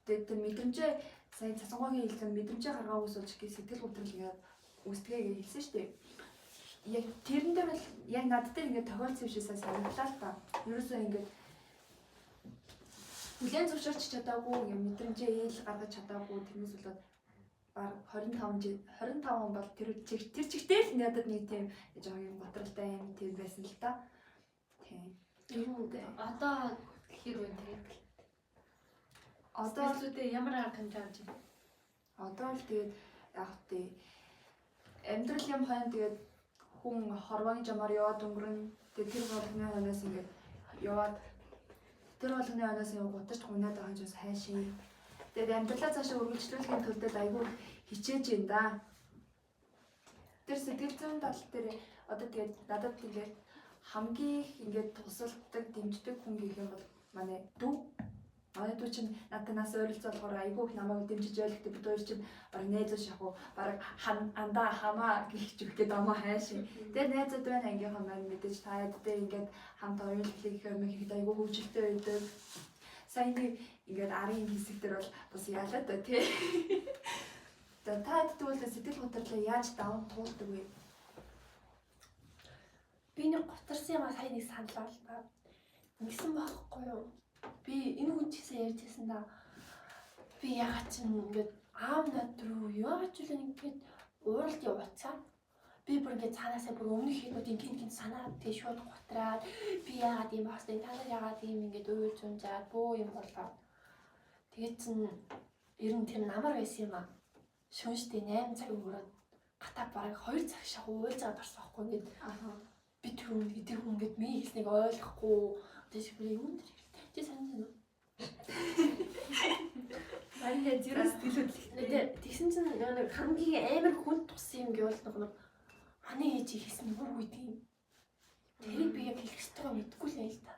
Тэгээд тэр мэдрэмжээ сая цасангуугийн хэлсэн мэдрэмжээ гаргаагүйс болж их сэтгэл готрол ингээд үүсдэгэ гэж хэлсэн шүү дээ. Яг тэрэн дээр бол яг над дээр ингээд тохиолдсон юм шиг сайн санагдлаа л та. Ерөөсөө ингээд хүлээн зөвшөөрч чадаагүй юм мэдрэмжээ ээл гаргаж чадаагүй тэрнээс болоод баг 25 жил 25 он бол тэр тэр чигтэл л надад нэг тийм жоохон юм готролтой юм тийм байсан л та. Тийм. Ер нь Одоо хэр вэ тэгээд Одоо сэтгэл зүйдээ ямар арга хэмжээ авч байна? Одоо л тэгээд яг тий амьдрал юм хойно тэгээд хүн хорвооны жамаар яваад өнгөрнө. Тэгээд тэр болгоны хойноос ингээд яваад тэр болгоны хойноос юм гутарч гунаад байгаа юм чинь хайшин. Тэгээд амьдралаа цаашаа үргэлжлүүлэхийн тулд айгүй хичээж юм да. Тэр сэтгэл зүйн тал дээр одоо тэгээд надад тэгээд хамгийн их ингээд тусалдаг, дэмждэг хүн гэх юм бол манай дүү. Манай дүү чинь надад нас ойролцоолохоор айгүй их намайг дэмжиж ойлгохтой. Бид хоёр чинь бараг найзууд шахуу, бараг андаа хамаа гэх чүхгээд амаа хайшин. Тэгээд найзууд байна, ангийнхан маань мэдээж та ядтай ингээд хамт оюун хийх юм ихэд айгүй хөвчлөлтэй байдаг. Саяны ингээд арын хэсэг дээр бол бас ялаад та тий. За та тэгвэл сэтгэл готрлоо яаж даван туулдаг вэ? Би нэг гутарсан юм а сая нэг санал боллоо. Ингэсэн байхгүй юу? Би энэ хүн ч гэсэн ярьж байсан да. Би ягаад ч ингээд аав над руу яагаад ч үл ингээд ууралд явууцаа. Би бүр ингээд цаанаасаа бүр өмнөх юмуд ингээд ингээд санаад тэгээ шууд гутраад би яагаад ийм басна, та нар яагаад ийм ингээд уйлж унжаад бөө юм болоо. Тэгээд чин ер нь тэр намар байсан юм а. Шөнөжтэй 8 цаг өнгөрөөд гата бараг 2 цаг шахуу уйлж аваад орсон байхгүй ингээд. Би тэр хүн тэр хүн ингээд миний хэлснийг ойлгохгүй тийш бүр юм дээр хэлтэй. Чи санаж байна уу? Манай зөрүү сэтгэл хөдлөлттэй. Тэгсэн чинь нэг хамгийн амар хүнд туссан юм гэвэл нэг манай ээж хэлсэн үг гэдэг юм. Тэрийг би яг хэлэх ёстойгоо мэдэхгүй л юм л та.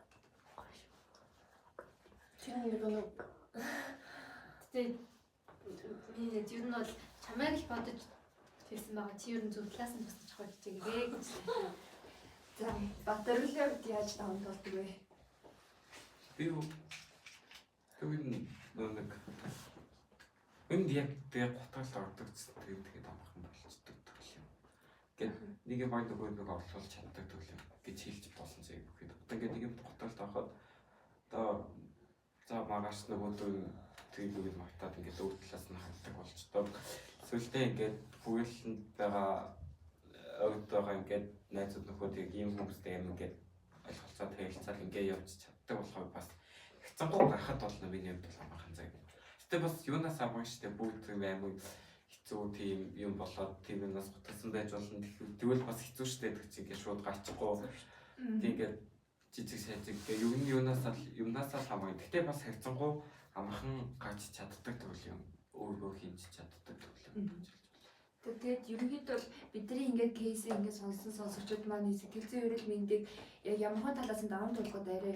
Тэр нэг нэг Тэгээ би ер нь бол чамайг л бодож хэлсэн байгаа. Чи ер нь зөв талаас нь тусч авах хичээгээрэй гэж. За Батөрөлийн хувьд яаж даван туулдаг вэ? Би тэгвэл нэг энд яг тэгээ гутгал ордог тэгээд амархан болчдөг төрөл юм. Ингээд нэг юм бай нөгөө нэг орлуулж чаддаг төрөл юм гэж хэлж болсон заяа бүхэд. Одоо ингээд нэг юм гутгалд ороход одоо за маргааш нөгөөдөө тэгээд мартаад ингээд өөр талаас нь хардаг болчдөг. Сүлдээ ингээд бүгэлэнд байгаа огт байгаа ингээд найзууд нөхөд яг ийм хүмүүстэй юм ингээд ойлголцоод хэлцээд ингээд явж чаддаг болохоор бас хэцэнгуй гарахад бол миний хувьд бол амархан заяа. Гэтэ бас юунаас амархан штэ бүгд юм амар хэцүү тийм юм болоод тийм юмнаас гутгасан байж болно. Тэгвэл бас хэцүү штэ гэдэг чинь ингээд шууд гарчихгүй. Тийм ингээд жижиг шажиг гэ юм юунаас л юмнаас л хамаагүй. Гэтэ бас хэцэнгуй амархан гарч чаддаг төрөл юм. Өөрийгөө хийж чаддаг төрөл юм гэж хэлж байна. Тэгээд ерөнхийдөө бол бидний ингээд кейсийг ингээд сонссон сонсогчдод маань сэтгэл зүйн эрүүл мэндийг яг ямархан талаас нь даван туулахад арай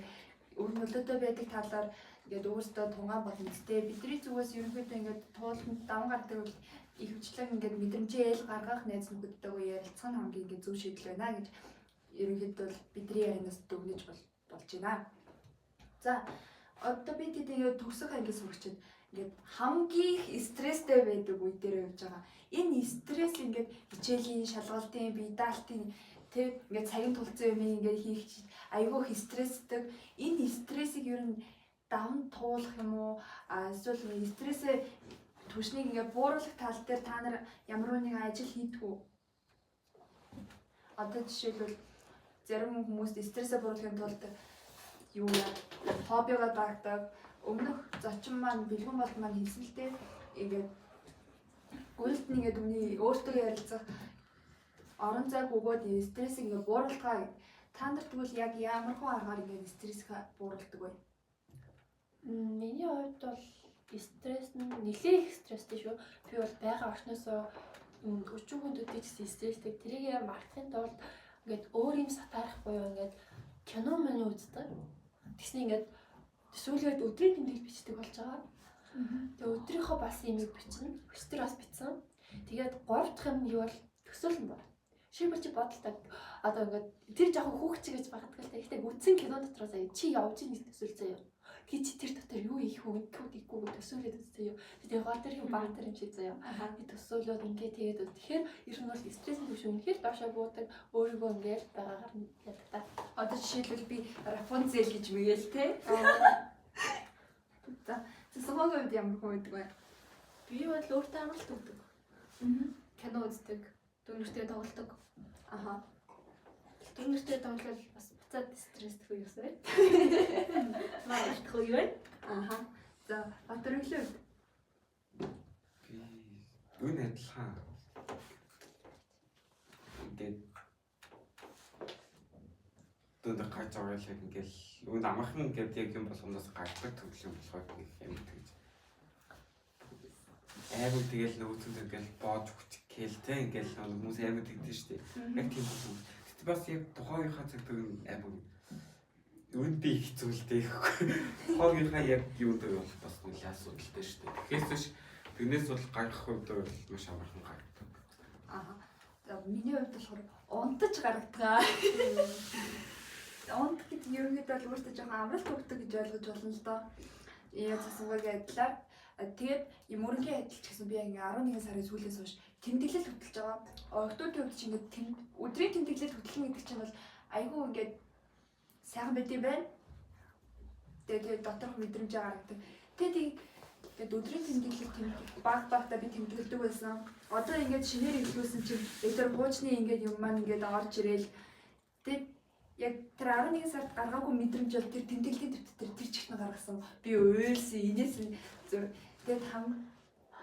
өр нөлөөтэй байдаг талаар ингээд өөрсдөө тунгаан боломжтой. Бидний зүгээс ерөнхийдөө ингээд тууланд даван гардаг бол ихэвчлэн ингээд мэдрэмжээ эл гаргах найз нөхөдтэйгөө ярилцах нь хамгийн ингээд зөв шийдэл байна гэж ерөнхийдөө бол бидний ярианаас дүгнэж болж байна. За одоо би тэд төгсөх ангийн сурагчид ингээд хамгийн их стресстэй байдаг үе дээр явж байгаа. Энэ стресс ингээд хичээлийн, шалгалтын, бие даалтын тэг ингээд цагийн тулцсан юм ингээд хийх айгүй их стресстэй. Энэ стрессийг ер нь даван туулах юм уу? Эсвэл стрессээ түвшнийг ингээд бууруулах тал дээр та нар ямар нэгэн ажил хийдэг үү? Одоо жишээлбэл зарим хүмүүс стрессээ бууруулахын тулд юу яа хоббигоо дагдаг. Өмнөх зочин маань бэлгүн болт маань хэлсэн л дээ. Ингээд гүйлт нь ингээд өмнө өөртөө ярилцах орон зайг өгөөд стрессийг ингээд бууруулгаа. Та нар тэгвэл яг ямар хүн аргаар ингээд стрессийг бууруулдаг вэ? Миний хувьд бол стресс нь нэлээд их стресстэй шүү. Би бол байгаа орчноосоо өчүүхэн хүндүүдтэй ч гэсэн стресстэй. Тэрийг мартахын тулд ингээд өөр юм сатаарах буюу ингээд кино мань үздэг. Тэгснэ ингээд сүүлээд өдрийн тэмдэглэл бичдэг болж байгаа. Тэгээ өдрийнхөө бас имийг бичнэ. Өчтөр бас бичсэн. Тэгээд гурав дахь юм юу бол төсөөлөн бод. Шийдвэр чи бодолтой. Одоо ингээд тэр жоохон хүүхч гэж магадгүй л та. Гэхдээ үтсэн кино дотроос аяа чи явж ийн гэж төсөөл заяа. Тэг чи тэр дотор юу хийх үү, ингэх үү, тийхгүй төсөөлөд үз заяа. Тэгээ гол тэр юм баатар юм шиг заяа. Тэг төсөөлөөд ингээ тэгээд тэгэхээр ер нь бол стрессийн түвшин үнэхээр доошоо буудаг. Өөрийгөө ингээл байгаагаар нь яадаг та. Одоо жишээлбэл би Рапунцель гэж мэгэл те. За, Цэцгөөгийн хувьд ямар хүн байдаг вэ? Би бол өөртөө амралт өгдөг. Кино үздэг, дүүнертэй тоглодог. Аха. Дүүнертэй тоглол бас буцаад стресстэй үе юусэн. Маалтах үе байна. Аха. За, Батөрөглөө хувьд Би үн адилхан. Ингээд дүнд гарч аваад ингээл үн амархан ингээд яг юм болгоноос гардаг төрөл юм болохоор нэг юм тэгж. Аймаг тэгэл нөгөөтөнд ингээл боож өгч гээл те ингээл хүмүүс аймаг тэгдэж штэ. Яг тийм хүмүүс. Гэтэ бас яг тухайн үеийнхаа цаг төр аймаг үнд би их хэцүү л дээ. Тухайн үеийнхаа яг юунд бол бас нэлээ асуудалтай штэ. Тэгэхээс биш тэрнээс бол гаргах хувьд бол маш амархан гаргадаг. Аа. За миний хувьд болохоор унтаж гаргадаг. Унт гэдэг ерөнхийдөө бол өөртөө жоохон амралт өгдөг гэж ойлгож болно л доо. Яа цасангагийн адилаар тэгээд юм мөрөнгийн адил ч гэсэн би ингээ 11 сарын сүүлээс хойш тэмдэглэл хөтэлж байгаа. Октоодын хувьд чи ингээ өдрийн тэмдэглэл хөтлөн гэдэг чинь бол айгүй ингээд сайхан байд юм байна. Тэгээд доторх мэдрэмжээ гаргадаг. Тэгээд ингээд өдрийн тэмдэглэл баг багтаа би тэмдэглэдэг байсан. Одоо ингээд шинээр эхлүүлсэн чинь тэр хуучны ингээд юм маань ингээд орж ирээл тэгээд яг тэр 11 сард гаргаагүй мэдрэмж бол тэр тэмдэглэлийн дэвтэр тэр чигт нь гаргасан. Би уйлсан, инээсэн. Тэгээд хам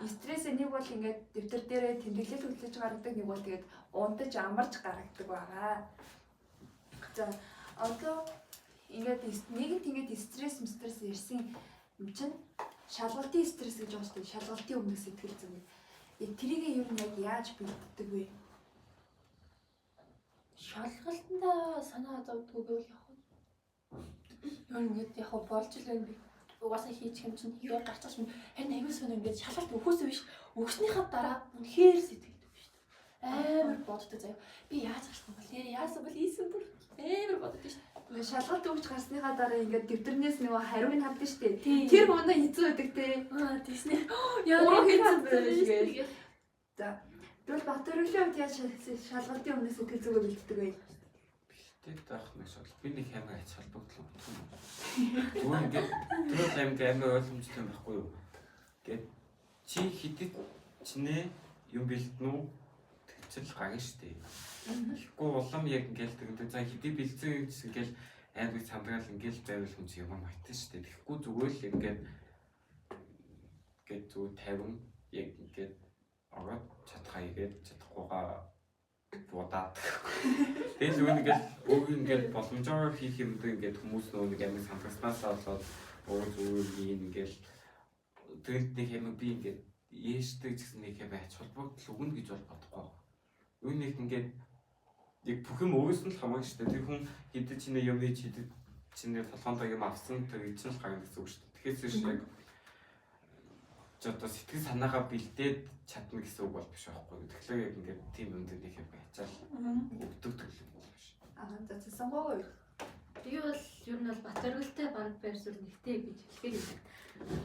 стрессээ нэг бол ингээд дэвтэр дээрээ тэмдэглэл хөтлөж гаргадаг, нэг бол тэгээд унтаж амарч гаргадаг байгаа. За одоо ингээд нэгэнт ингээд стресс ирсэн юм чинь шалгалтын стресс гэж байгаа шүү дээ. Шалгалтын өмнөх сэтгэл зүйн. Яг тэрийг ер нь яг яаж бэлддэг вэ? Шалгалтандаа санаа зовдгоо гэвэл яг нь ер нь ингээд яг болж л байна би. Угаасаа хийчих юм чинь хийгээ гарчих юм. Харин аюул сонь ингээд шалгалт өгөхөөс биш өгснийхаа дараа үнэхээр сэтгэлдэг шүү дээ. Амар боддог заяа. Би яаж гарсан бол нэр яасан бол ийсэн бүр амар боддог шүү дээ. Шалгалт өгч гарсныхаа дараа ингээд дэвтэрнээс нөгөө хариуг нь хавдаг шүү дээ. Тэр өнөө хэцүү байдаг те. Аа тийснэ. Яа хэцүү байх гээл. За тэгвэл Батөрөглөлийн хувьд яаж шалгалтын өмнө сэтгэл зүгээ бэлддэг вэ? Бэлдээд байх нэг шал. Би нэг амар ач холбогдол өгдөг юм. Зүгээр ингээд тэр бол амар амар ойлгомжтой юм байхгүй юу? Ингээд чи хэдэд чинээ юм бэлдэнэ үү? Тэгчил гарна штэ. Тэгэхгүй улам яг ингээл тэгэнтэй за хэдий бэлдсэн гэсэн ингээл амар сандраал ингээл байвал хүн чинь юм майтан штэ. Тэгэхгүй зүгээр л ингээд ингээд зүгээр 50 яг ингээд ороод чадхаа игээд чадахгүйгаа будаад. Тэгэл үн ингээл өг ингээл боломжоор хийх юм дэ ингээд хүмүүс нөө нэг амар сандраснасаа болоод өөр зүгээр юм ингээл тэнд нэг юм би ингээд ээшдэг гэсэн нэг юм ач холбогдол өгнө гэж бол бодохгүй. Үн нэг ингээд яг бүх юм өвөөс нь л хамаагүй шүү дээ. Тэр хүн хэдий чинээ юм хийж хэдий чинээ толгоондоо юм авсан тэр чинь л гарна гэсэн үг шүү дээ. Тэгэхээр биш яг ч одоо сэтгэл санаагаа бэлдээд чадна гэсэн үг бол биш байхгүй. Тэгэхээр яг ингээд тийм юм дээр нэг юм ачаал өгдөг төлөв бол биш. Аа за сонгоогүй. Би бол ер нь бол Батөргөлтэй баг байр суурь нэгтэй гэж хэлэхээр юм.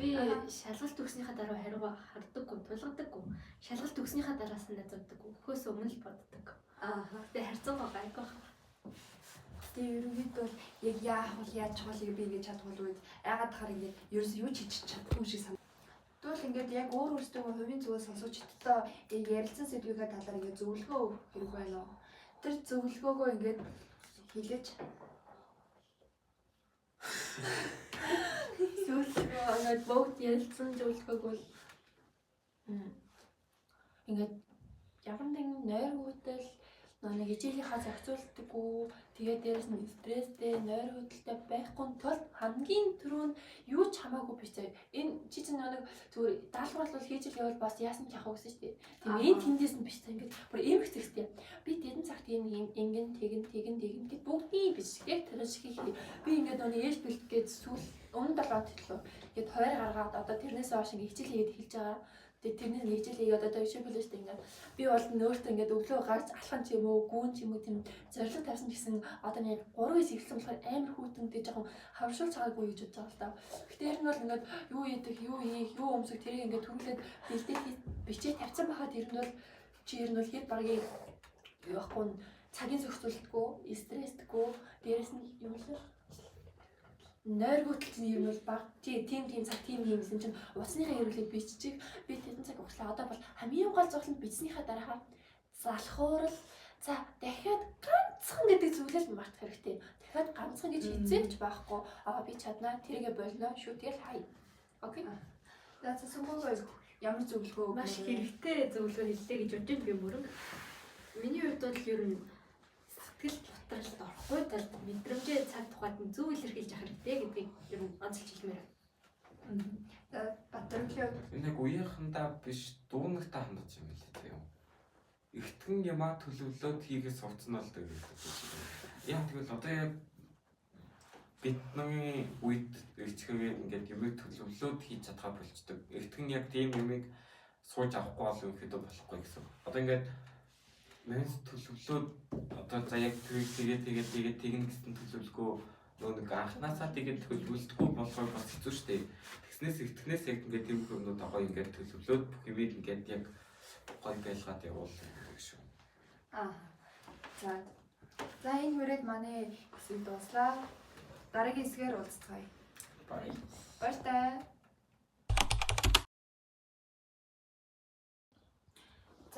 Би шалгалт өгснийхаа дараа хариугаа хардаггүй, тулгадаггүй. Шалгалт өгснийхаа дараа санаа зовдөг. Өгөхөөс өмнө л боддог. Аа. Тэгээ харьцангуй гайгүй байна. Тэгээ ерөнхийдөө бол яг яах вэ, яаж чухал би ингэж чадах болов уу? Яагаад тахаар ингээд ерөөсөө юу ч хийж чадахгүй юм шиг санагдав. Тэгвэл ингээд яг өөр өөрсдөө хувийн зүгээс сонсогчдод яг ярилцсан сэдвийнхээ талаар ингээд зөвлөгөө өгөх хэрэг байна уу? Тэр зөвлөгөөгөө ингээд хэлээж Зөвлөгөө ингээд бүгд ярилцсан зөвлөгөөг бол ингээд ямар нэгэн нойргүйтэл нэг хичээлийнхаа зохицуулдаггүй, тэгээд дээрэс нь стресстэй, нойр хөдөлтэй байхгүй тулд хамгийн түрүүнд юу ч хамаагүй биш заяа. Энэ чи чинь нэг зүгээр даалгавар бол хийж л явбал бас яасан ч явах гэсэн шүү дээ. Тийм энэ тэндээс нь биш заяа ингээд бүр эмх зэгстэй. Би тэдэн цагт ийм ингэн тэгэн тэгэн тэгэн гэд бүгдний биш. Яг тэр шиг хий. Би ингээд нэг ээж бэлт гээд сүүл өмнө 7 төлөө. Ингээд хойр гаргаад одоо тэрнээс хойш ингээд хичээл хийгээд эхэлж байгаа. Тэгээ тэрнээс нэг хичээл хийгээд одоо жишээ шүү дээ ингээд би бол нөөртөө ингээд өглөө гарч алхан ч юм уу гүүн ч юм уу тийм зорилго тавьсан гэсэн одоо нэг 3 хэсэг эхэлсэн болохоор амар хүүтэн тэгээ жоохон хавшуулж байгаагүй гэж бодож байгаа л та. Гэтэ ер нь бол ингээд юу идэх, юу хийх, юу өмсөх тэрийг ингээд төрүүлээд бэлдээ бичээ тавьсан байхад ер нь бол чи ер нь бол хэд багийн юу байхгүй цагийн зохицуултгүй, стрессдэггүй, дээрэс нь юм л нойргүйтэл чинь ер нь бол баг тий тийм тийм цаг тийм тийм гэсэн чинь утасныхаа хэрэглийг биччих би тэдэн цаг угслаа. Одоо бол хамгийн гол зовлон бичснийхаа дараа залхуурал за дахиад ганцхан гэдэг зүйлээ л мартах хэрэгтэй. Дахиад ганцхан гэж хизээч байхгүй. Аа би чаднаа тэрийгэ болно шүү тэгэл хай. Окей. За сонгоогүй ямар зөвлөгөө Маш хэрэгтэй зөвлөгөө хэллээ гэж бодож би мөрөн. Миний хувьд бол ер нь сэтгэл бутралд орохгүй тулд мэдрэмжээ цаг тухайд нь зөв илэрхийлж авах хэрэгтэй гэдгийг ер нь онцолж хэлмээр байна. За Батөрөглөө Энэ яг үеийнхэндээ биш дүүнагтаа хандаж юм билээ тийм. Эртгэн юмаа төлөвлөөд хийгээ сувцсан бол гэдэг. Яг тэгвэл одоо яг бидний үед эрчхээгээд ингээд юмыг төлөвлөөд хийж чадхаа болчдөг. Эртгэн яг тийм юмыг сууж авахгүй бол ерөнхийдөө болохгүй гэсэн. Одоо ингээд мэнс төлөвлөөд одоо за яг тэрийг тэгээ тэгээ тэгээ тэгнэ гэсэн төлөвлөгөө нөгөө нэг анханасаа тэгээд төлөвлөлтгүй болохоор бас хэцүү шттэ. Тэгснээс итгэнээс яг ингээд тийм юмнууд гоё ингээд төлөвлөөд бүх юмыг ингээд яг гоё байлгаад явуул гэдэг шүү. Аа. За. За энэ хүрээд манай хэсэг дууслаа. Дараагийн хэсгээр уулзцгаая. Bye. Баяртай.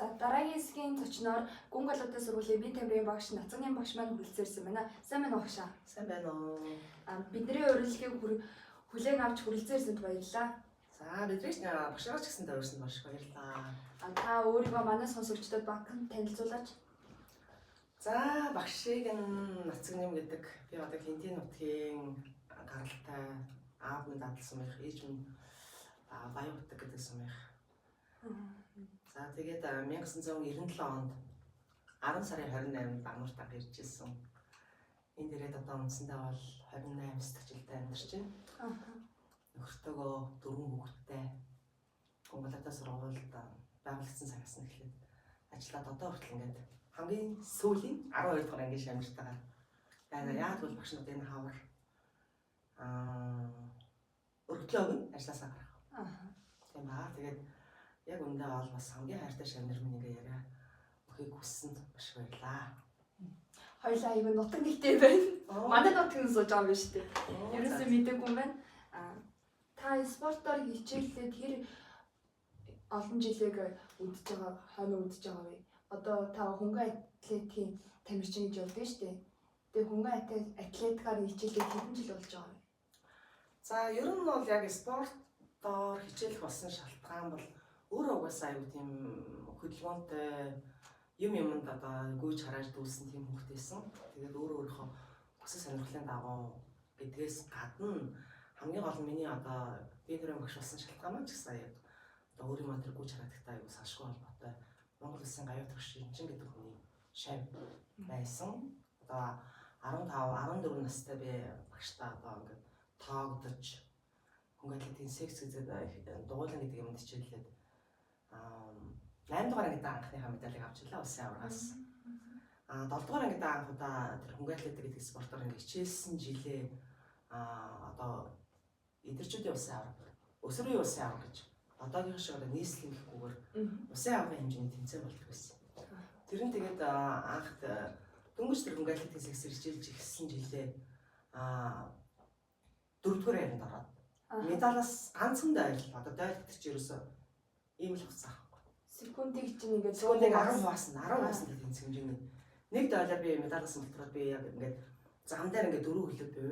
За дараагийн хэсгийн зочноор Гүн галуутай сургуулийн бие тамирын багш Нацангийн багш маань хүрэлцэн ирсэн байна. Сайн байна уу багшаа? Сайн байна уу? Бидний урилгыг хүлээн авч хүрэлцэн ирсэнд баярлалаа. За бидний багшаач гэсэн дөрвсөн маш их баярлалаа. Та өөрийгөө манай сонсогчдод багахан танилцуулаач. За багшийг нь Нацагнэм гэдэг би одоо Хинтийн нутгийн гаралтай аав минь дадлан сумынх, ээж минь Баян утаг гэдэг сумынх. За тэгээд 1997 онд 10 сарын 28-нд Багнуурт анх ирж ирсэн. Энд ирээд одоо үндсэндээ бол 28 дахь жилдээ амьдарч байна. Нөхөртөөгөө дөрвөн хүүхэдтэй Монголын сургуульд байгуулагдсан цагаас нь эхлээд ажиллаад одоо хүртэл ингээд хамгийн сүүлийн 12 дугаар ангийн шамжтайгаар байна. Яг бол багш нар энэ хавар өргөдлөө өгнө ажилласаа гарах. Тийм ба. Тэгээд яг үндэ бол бас хамгийн хайртай шамнар минь ингээ яриа өхийг хүссэнд маш их баярлаа. Хоёлаа аюу нутаг нэгтэй байна. Манай нутаг нь сууж байгаа юм биш үү? Ерөөсөө мдэггүй юм байна. Та спортоор хичээллээд хэр олон жилийг үдэж байгаа, хойно үдэж байгаа вэ? Одоо та хөнгөн атлетикийн тамирчин гэж явдаг шүү дээ. Тэгээ хөнгөн атлетикаар хичээллээд хэдэн жил болж байгаа вэ? За ер нь бол яг спортоор хичээлэх болсон шалтгаан бол өөрөө угаасаа аюу тийм хөдөлгөөнтэй юм юмд одоо гүйж харааж дүүсэн тийм хүүхдээсэн. Тэгээд өөрөө өөрийнхөө хүсэл сонирхлын дагуу гэдгээс гадна хамгийн гол нь миний одоо би нэрээ багш болсон шалтгаан маань ч гэсэн яг одоо өөрийн маань тэр гүйж хараадагтай аюу салшгүй холбоотой Монгол улсын гаюу төгш Шинжин гэдэг хүний шав байсан. Одоо 15 14 настай би багштаа одоо ингээд тоогдож хөнгө атлетикийн секс гэдэг дугуйлан гэдэг юмд хичээллээд 8 дугаар ангидаа анхныхаа медалийг авч ирлээ улсын аваргаас. 7 дугаар ангидаа анх удаа тэр хөнгө атлетик гэдэг спортоор ингээд хичээлсэн жилээ одоо эдэрчүүдийн улсын аварга, өсвөрийн улсын аварга гэж одоогийн шиг одоо нийслэн гэхгүйгээр улсын аваргын хэмжээний тэмцээн болдог байсан. Тэр нь тэгээд анх дөнгөж тэр хөнгө атлетикийн сексээр хичээлж эхэлсэн жилээ 4-р ангид ороод медалаас ганцхан дойл одоо дойл гэдэг чинь ерөөсөө ийм л хугацаа байхгүй. Секундыг чинь ингээд Секундыг 10 хуваасан, 10 хуваасан гэдэг тэнцэх хэмжээний. Нэг дойлоор би медалаас мөлтрөөд би яг ингээд зам дээр ингээд дөрөв хөлөд би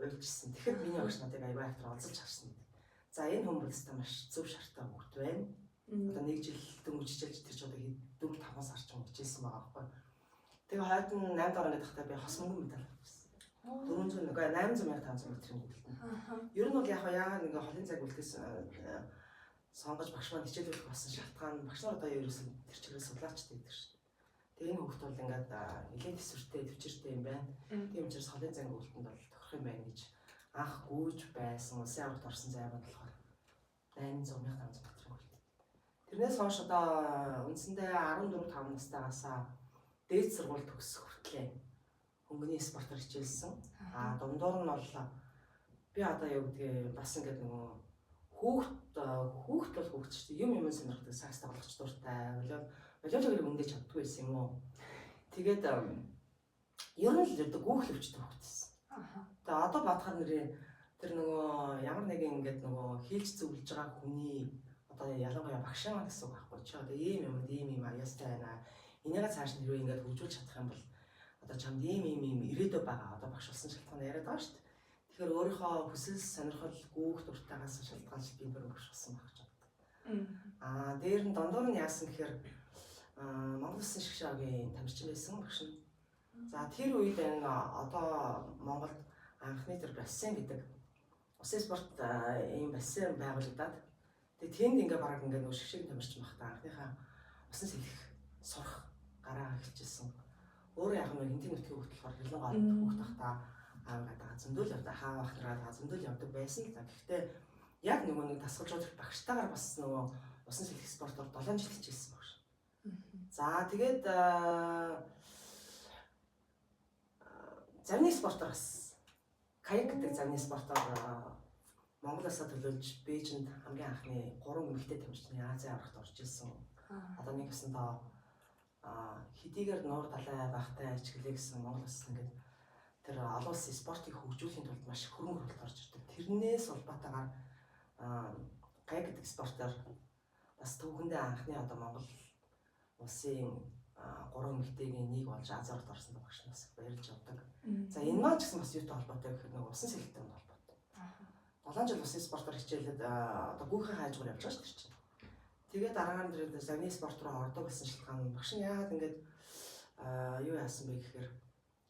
уйлжсэн. Тэгэхэд миний багш надыг аюу айхтар олзолж харсан гэдэг. За энэ хүн бол өстой маш зөв шартай хүүхэд байна. Одоо нэг жил дөнгөж хичээлж тэр ч одоо 4 5 сар ч юм хичээлсэн байгаа байхгүй. Тэгээ хойд нь 8 дугаар ангид байхдаа би хос мөнгөн медаль авсан. 400 үгүй 800 1500 метрийн гүйлтэн. Ер нь бол яг яагаад нэг холын цаг үлдээс сонгож багш маань хичээлүүлэх болсон шалтгаан багш нар одоо ерөөсөн тэр чигээр судлаачтай гэдэг шин. Тэгээ энэ хүүхд бол ингээд нэлээд төсвөртэй төвчөртэй юм байна. Тийм учраас холын занг үлдэнд бол тохирох юм байна гэж анх гүйж байсан улсын аваргад орсон зай маань болохоор 800 1500 метрийн гүйлт. Тэрнээс хойш одоо үндсэндээ 14 5 настайгаасаа дээд сургууль төгсөх хүртлээр хөнгөний спортоор хичээлсэн. Дундуур нь бол би одоо юу гэдгийг бас ингээд нөгөө хүүхд бол хүүхд шүү дээ. Юм юм сонирхдаг, сакс тоглох ч дуртай. Волейболыг үндэ чаддгүй байсан юм уу? Тэгээд ер нь л одоо гүүх лөвчтэй хүүхд байсан. Тэгээ одоо бодохоор нэрээ тэр нөгөө ямар нэгэн ингээд нөгөө хийлж зөвлөж байгаа хүний одоо ялангуяа багшаа маань гэсэн үг байхгүй чи одоо ийм юмд ийм ийм аяастай байна. Энийгээ цааш нь хэрвээ ингээд хөгжүүлж чадах юм бол одоо чамд ийм ийм ийм ирээдүй байгаа. Одоо багш болсон шалтгаан яриад байгаа шүү дээ. Тэгэхээр өөрийнхөө хүсэл сонирхол гүүх дуртайгаас шалтгаалж би бүр багш болсон байх гэж боддог. Дээр нь дундуур нь яасан гэхээр Монгол Улсын шгшаагийн тамирчин байсан багш нь. За тэр үед энэ одоо Монголд анхны тэр бассейн гэдэг Усын спорт ийм бассейн байгуулагдаад тэгээ тэнд ингээ бараг ингээ нөгөө шигшиг тамирчин багтаа анхныхаа усан сэлэх сурах гараа эхэлчихсэн. Өөрөө яг нэг хинтийн нутгийн хүүхд болохоор хэрлэн гол хүүхд багтаа аав гадаа зөндөл явдаг, хаа бах нараа зөндөл явдаг байсан л да. Гэхдээ яг нөгөө нэг дасгалжуулах багштайгаар бас нөгөө усан сэлэх спортоор 7 жил хичээлсэн багш. За тэгээд завны спортоор бас каяк гэдэг завны спортоор Монгол улсаа төлөөлж Бээжинд хамгийн анхны 3 эмэгтэй тамирчны Азийн аврагт орж ирсэн. Одоо нэг ёсондоо хэдийгээр нуур далай багтай ичгэлээ гэсэн Монгол улс ингээд тэр олон улсын спортыг хөгжүүлэхийн тулд маш их хөрөнгө оруулалт орж ирдэг. Тэрнээс улбаатайгаар каяк гэдэг спортоор бас түүхэндээ анхны одоо Монгол улсын 3 эмэгтэйгийн нэг болж Азийн аврагт орсон багш нас баярлж явдаг. За энэ маань ч гэсэн бас юутай холбоотой гэхээр нэг усан сэлэлттэй холбоотой. 7 жил усын спортоор хичээлээд одоо гүүхэн хайжгаар явж байгаа шүү дээ чинь. Тэгээд дараагаар нь тэр завны спорт руу ордог гэсэн шалтгаан багш нь яагаад ингээд юу яасан бэ гэхээр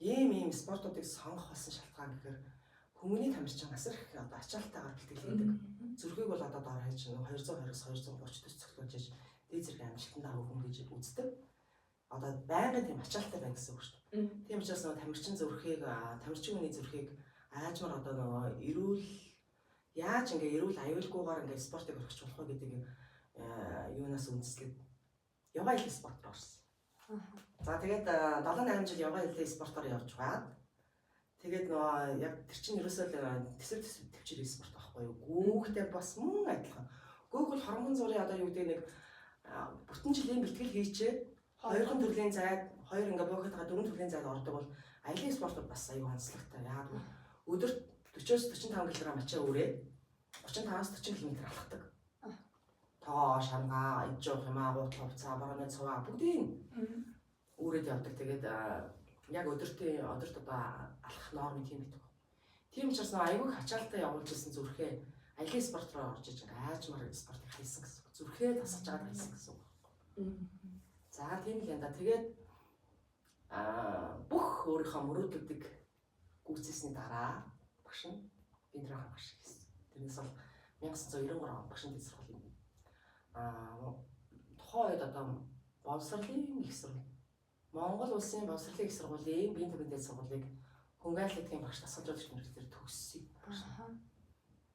ийм спортуудыг сонгох болсон шалтгаан гэхээр хүмүүний тамирчин асар их одоо ачаалтайгаар бэлтгэл хийдэг. Зүрхийг бол одоо доор хайж 220-с 230 төс цоглуулж иж дээд зэрэг амжилтанд авах хүн гэж үздэг. Одоо байнгын тийм ачаалттай байна гэсэн үг шүү дээ. Тийм учраас нөгөө тамирчин зүрхийг тамирчин хүний зүрхийг аажмар одоо нөгөө эрүүл яаж ингээ эрүүл аюулгүйгээр ингээ спортыг орхиж болох вэ гэдэг юунаас үндэслээд яваа хэл спорт руу орсон. За тэгээд 7 8 жил яваа хэлээ спортоор явж байгаад тэгээд нөгөө яг тэр чинь ерөөсөө л төсөв төсөв төвчээр спорт байхгүй юу. Гүүхтэй бас мөн адилхан. Гүүх бол хоромхон зургийн одоо юу гэдэг нэг бүтэн жилийн бэлтгэл хийчээ хоёрхан төрлийн зайд хоёр ингээ буухад дөрвөн төрлийн зайд ордог бол аялын спортод бас аюу онцлогтой. Яагаад вэ? Өдөрт 40-оос 45 кг ачаа өрөө 35-аас 40 км алхдаг. Тогоо, шангаа, иж явах юм аа, гутлаа хувцаа, борооны цуваа бүгдийг үүрээд явдаг. Тэгээд яг өдөртөө өдөрт одоо алхах норм тийм байдаг. Тийм учраас нөгөө аюу хачаалтай явуулж исэн зүрхээ аялын спорт руу орж иж ингээ аажмаар спортыг хайсан гэсэн үг. Зүрхээ тасалж байгаад хайсан гэсэн үг. За тийм л юм да. Тэгээд бүх өөрийнхөө мөрөөдлүүдийг гүйцээсний дараа багш нь Биндрах багш хийсэн. Тэрнээс бол 1993 он багшин дэд сургуулийн тухайн үед одоо боловсролын их сургууль Монгол улсын боловсролын их сургуулийн биеийн түвшин дээд сургуулийг хөнгөн атлетикийн багш дасгалжуулагч мэргэжлээр төгссөн.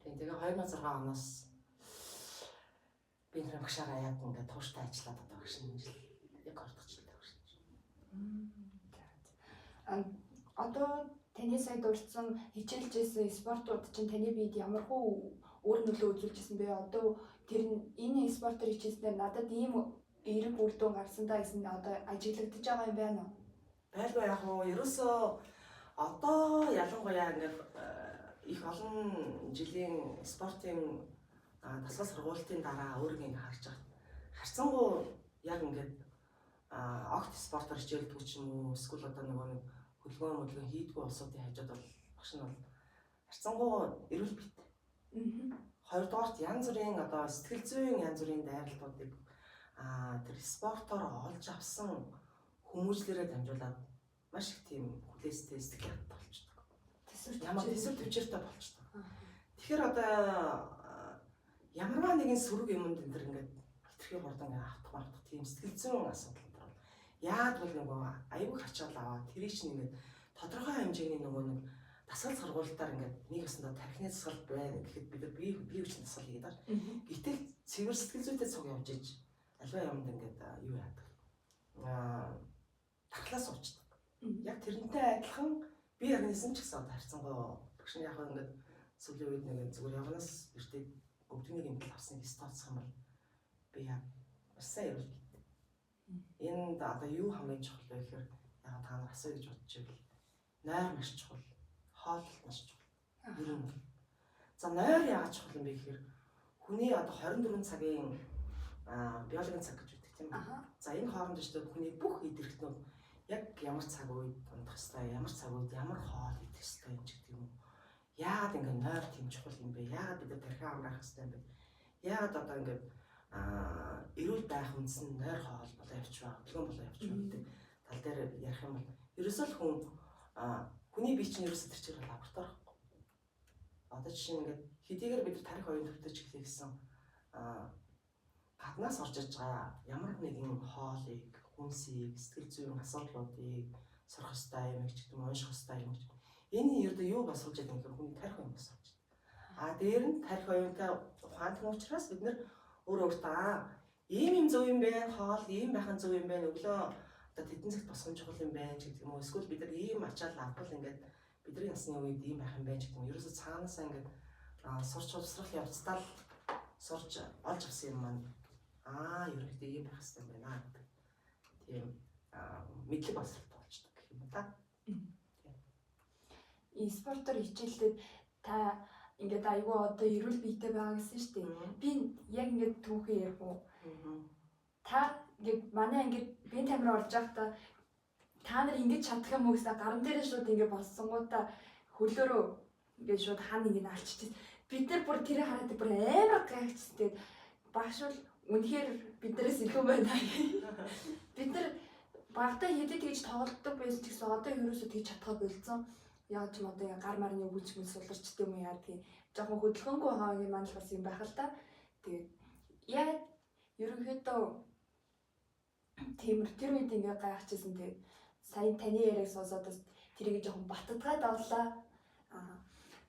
Тийм тэгээ 2006 оноос биеийн багшаараа яг ингээд тууштай ажиллаад одоо багш нь жил яг 2 дахь жилдээ багш. Одоо таны сая дурдсан хичээлжсэн спортууд чинь таны биед ямар хуу үр нөлөө үзүүлжсэн бэ? Одоо тэр энэ спортоор хичээлснээр надад ийм эерэг үр дүн гарсан даа гэсэн одоо ажиглагдаж байгаа юм байна уу? Байлгүй яг уу ерөөсөө одоо ялангуяа ингээд их олон жилийн спортын дасгал сургуулийн дараа өөрийгөө ингээд харж байгаа. Харцангуй яг ингээд огт спортоор хичээлдэггүй ч юм уу эсвэл одоо нөгөө нэг хөдөлгөөн мөдөлгөөн хийдгүү улсуудын хажууд бол багш нь бол харцангуй эрүүл биетэй. Хоёрдугаарт янз бүрийн одоо сэтгэл зүйн янз бүрийн дайралтуудыг тэр спортоор олж авсан хүмүүжлэрээ дамжуулаад маш их тийм хүлээстэй сэтгэл хаттай болчдөг. Ямар төсвөр төвчээртэй болчдөг. Тэгэхээр одоо ямарваа нэгэн сөрөг юмд энэ төр ингээд хитрхи хурдан ингээд автах тийм сэтгэл зүйн асуудал энэ төр бол яад бол нөгөө аюул ачаал аваад тэрийг чинь ингээд тодорхой хэмжээний нөгөө нэг дасгал сургуулиудаар ингээд нэг өсөндөө тархины дасгал байна гэхэд бид нар бие хүчин дасгал хийгээд байгаа. Гэтэл цэвэр сэтгэл зүйтэй цуг явж иж аливаа юмд ингээд юу яадаг. Тархлаа суучдаг. Яг тэрнтэй адилхан бие организм ч гэсэн одоо харьцангуй багш нь яг ингээд сүүлийн үед нэг зүгээр явнаас бэртээ өвдөгний гэмтэл авсныг тооцох юм бол би яг маш сайн эрүүл биетэй. Энд одоо юу хамгийн чухал вэ гэхээр яг та нар асуу гэж бодож байвал нойр маш чухал, хооллолт маш чухал. Ер нь. За нойр яагаад чухал юм бэ гэхээр хүний одоо 24 цагийн биологийн цаг гэж байдаг тийм үү? За энэ хооронд ч хүний бүх эд эрхтнүүд яг ямар цаг үед унтах ёстой, ямар цаг үед ямар хоол идэх ёстой юм ч гэдэг юм уу. Яагаад ингэ нойр тийм чухал юм бэ? Яагаад бид нар тархиа амраах ёстой юм бэ? Яагаад одоо ингэ эрүүл байх үндс нь нойр хоол болоо явчихваа, хөдөлгөөн болоо явчихваа гэдэг тал дээр ярих юм бол ерөөсөө л хүн хүний бие чинь ерөөсөө тэр чигээр лаборатори байхгүй. Одоо жишээ нь ингээд хэдийгээр бид тарих оюун төвтөж эхлэе гэсэн гаднаас орж иж байгаа ямар нэгэн хоолыг, хүнсийг, сэтгэл зүйн асуудлуудыг сурах ёстой юм ч гэдэг юм, унших ёстой юм ч. Энэ ердөө юу босгож яадаг юм гэхээр хүний тарих оюун босгож. А дээр нь тарих оюунтай ухаантай учраас бид нэр өөр өөртөө ийм юм зөв юм байна, хоол ийм байх нь зөв юм байна, өглөө одоо тэдэн цагт босгон чухал юм байна ч гэдэг юм уу. Эсвэл бид нар ийм ачаал авбал ингээд бидний насны үед ийм байх юм байна ч гэдэг юм. Ерөөсө цаанаасаа ингээд сурч боловсрох явцдаа л сурч олж авсан юм маань ерөнхийдөө ийм байх хэрэгтэй юм байна гэдэг. Тийм мэдлэг боловсролт болчдөг гэх юм да. Спортоор хичээллээд та ингээд айгүй одоо эрүүл биетэй байгаа гэсэн шүү дээ. Би яг ингээд түүхээ ярих уу? Та ингээд манай ингээд биеийн тамир орж байхдаа та нар ингэж чадах юм уу гэсэн гаран дээрээ шууд ингээд боссонгуудаа хөлөөрөө ингээд шууд хан ингээд алччихсэн. Бид нар бүр тэрийг хараад бүр амар гайхчихсан. Тэгээд багш бол үнэхээр биднээс илүү байна. Бид нар багтаа хэдий тэгж тоглолтдог байсан ч гэсэн одоо ерөөсөө тэгж чадхаа болцсон. Яг ч юм одоо гар марны өвч мэл суларчд юм уу яа тийм жоохон хөдөлгөөнгүй байгаа юм маань л бас юм байх л та. Тэгээд яг ерөнхийдөө тиймэр тэр үед ингээ гайхчихсан. Тэгээд сая таны яриаг сонсоод бас тэрийг жоохон баттгаад авлаа. Аа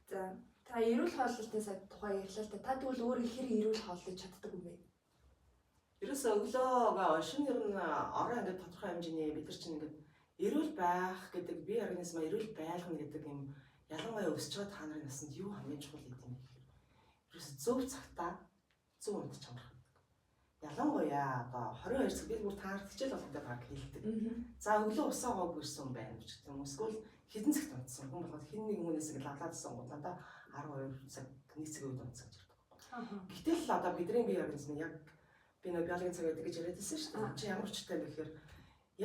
за та эрүүл хооллолтын сая тухай ярьлаа л та. Та тэгвэл өөрөө хэр эрүүл хооллож чаддаг юм бэ? Ерөөсөө өглөөгөө шөнө ер нь орой ингээд тодорхой хэмжээний бид нар чинь ингээд эрүүл байх гэдэг бие организмаа эрүүл байлгана гэдэг юм ялангуяа өсөж байгаа та нарын насанд юу хамгийн чухал гэдэг юм бэ гэхээр ерөөсөө зөв цагтаа зөв унтаж амрах гэдэг. Ялангуяа одоо 22 цаг би бүр та нарт хичээл болгондоо баг хэлдэг. За өглөө усаа гоог ирсэн байна гэж гэдэг юм. Эсвэл хэдэн цагт унтсан хүн болгоод хэн нэгэн хүнээс ингэ лавлаад исэн гоо надаа 12 цаг 1 цаг үед унтсан гэж ярьдаг. Гэтэл л одоо бидний бие организм яг би нэг биологийн цаг байдаг гэж яриад байсан шүү дээ. Чи ямар учиртай юм бэ гэхээр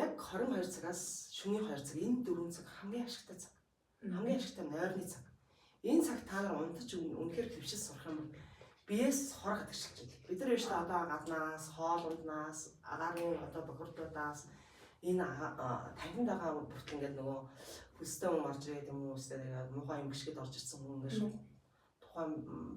яг 22 цагаас шөнийн 2 цаг энэ 4 цаг хамгийн ашигтай цаг. Хамгийн ашигтай нойрны цаг. Энэ цаг та нар унтаж үнэхээр хөвшил сурах юм бол биеэс хор гадагшилж байдаг. Бид нар шүү дээ одоо гаднаас, хоол унднаас, агаарын одоо бохирдлуудаас энэ танхимд байгаа бүртэл ингээд нөгөө хөлстэй хүн орж ирээд юм уу өстэй тэгээд муухай юм гიშгэд орж ирсэн хүн ингээд шууд тухайн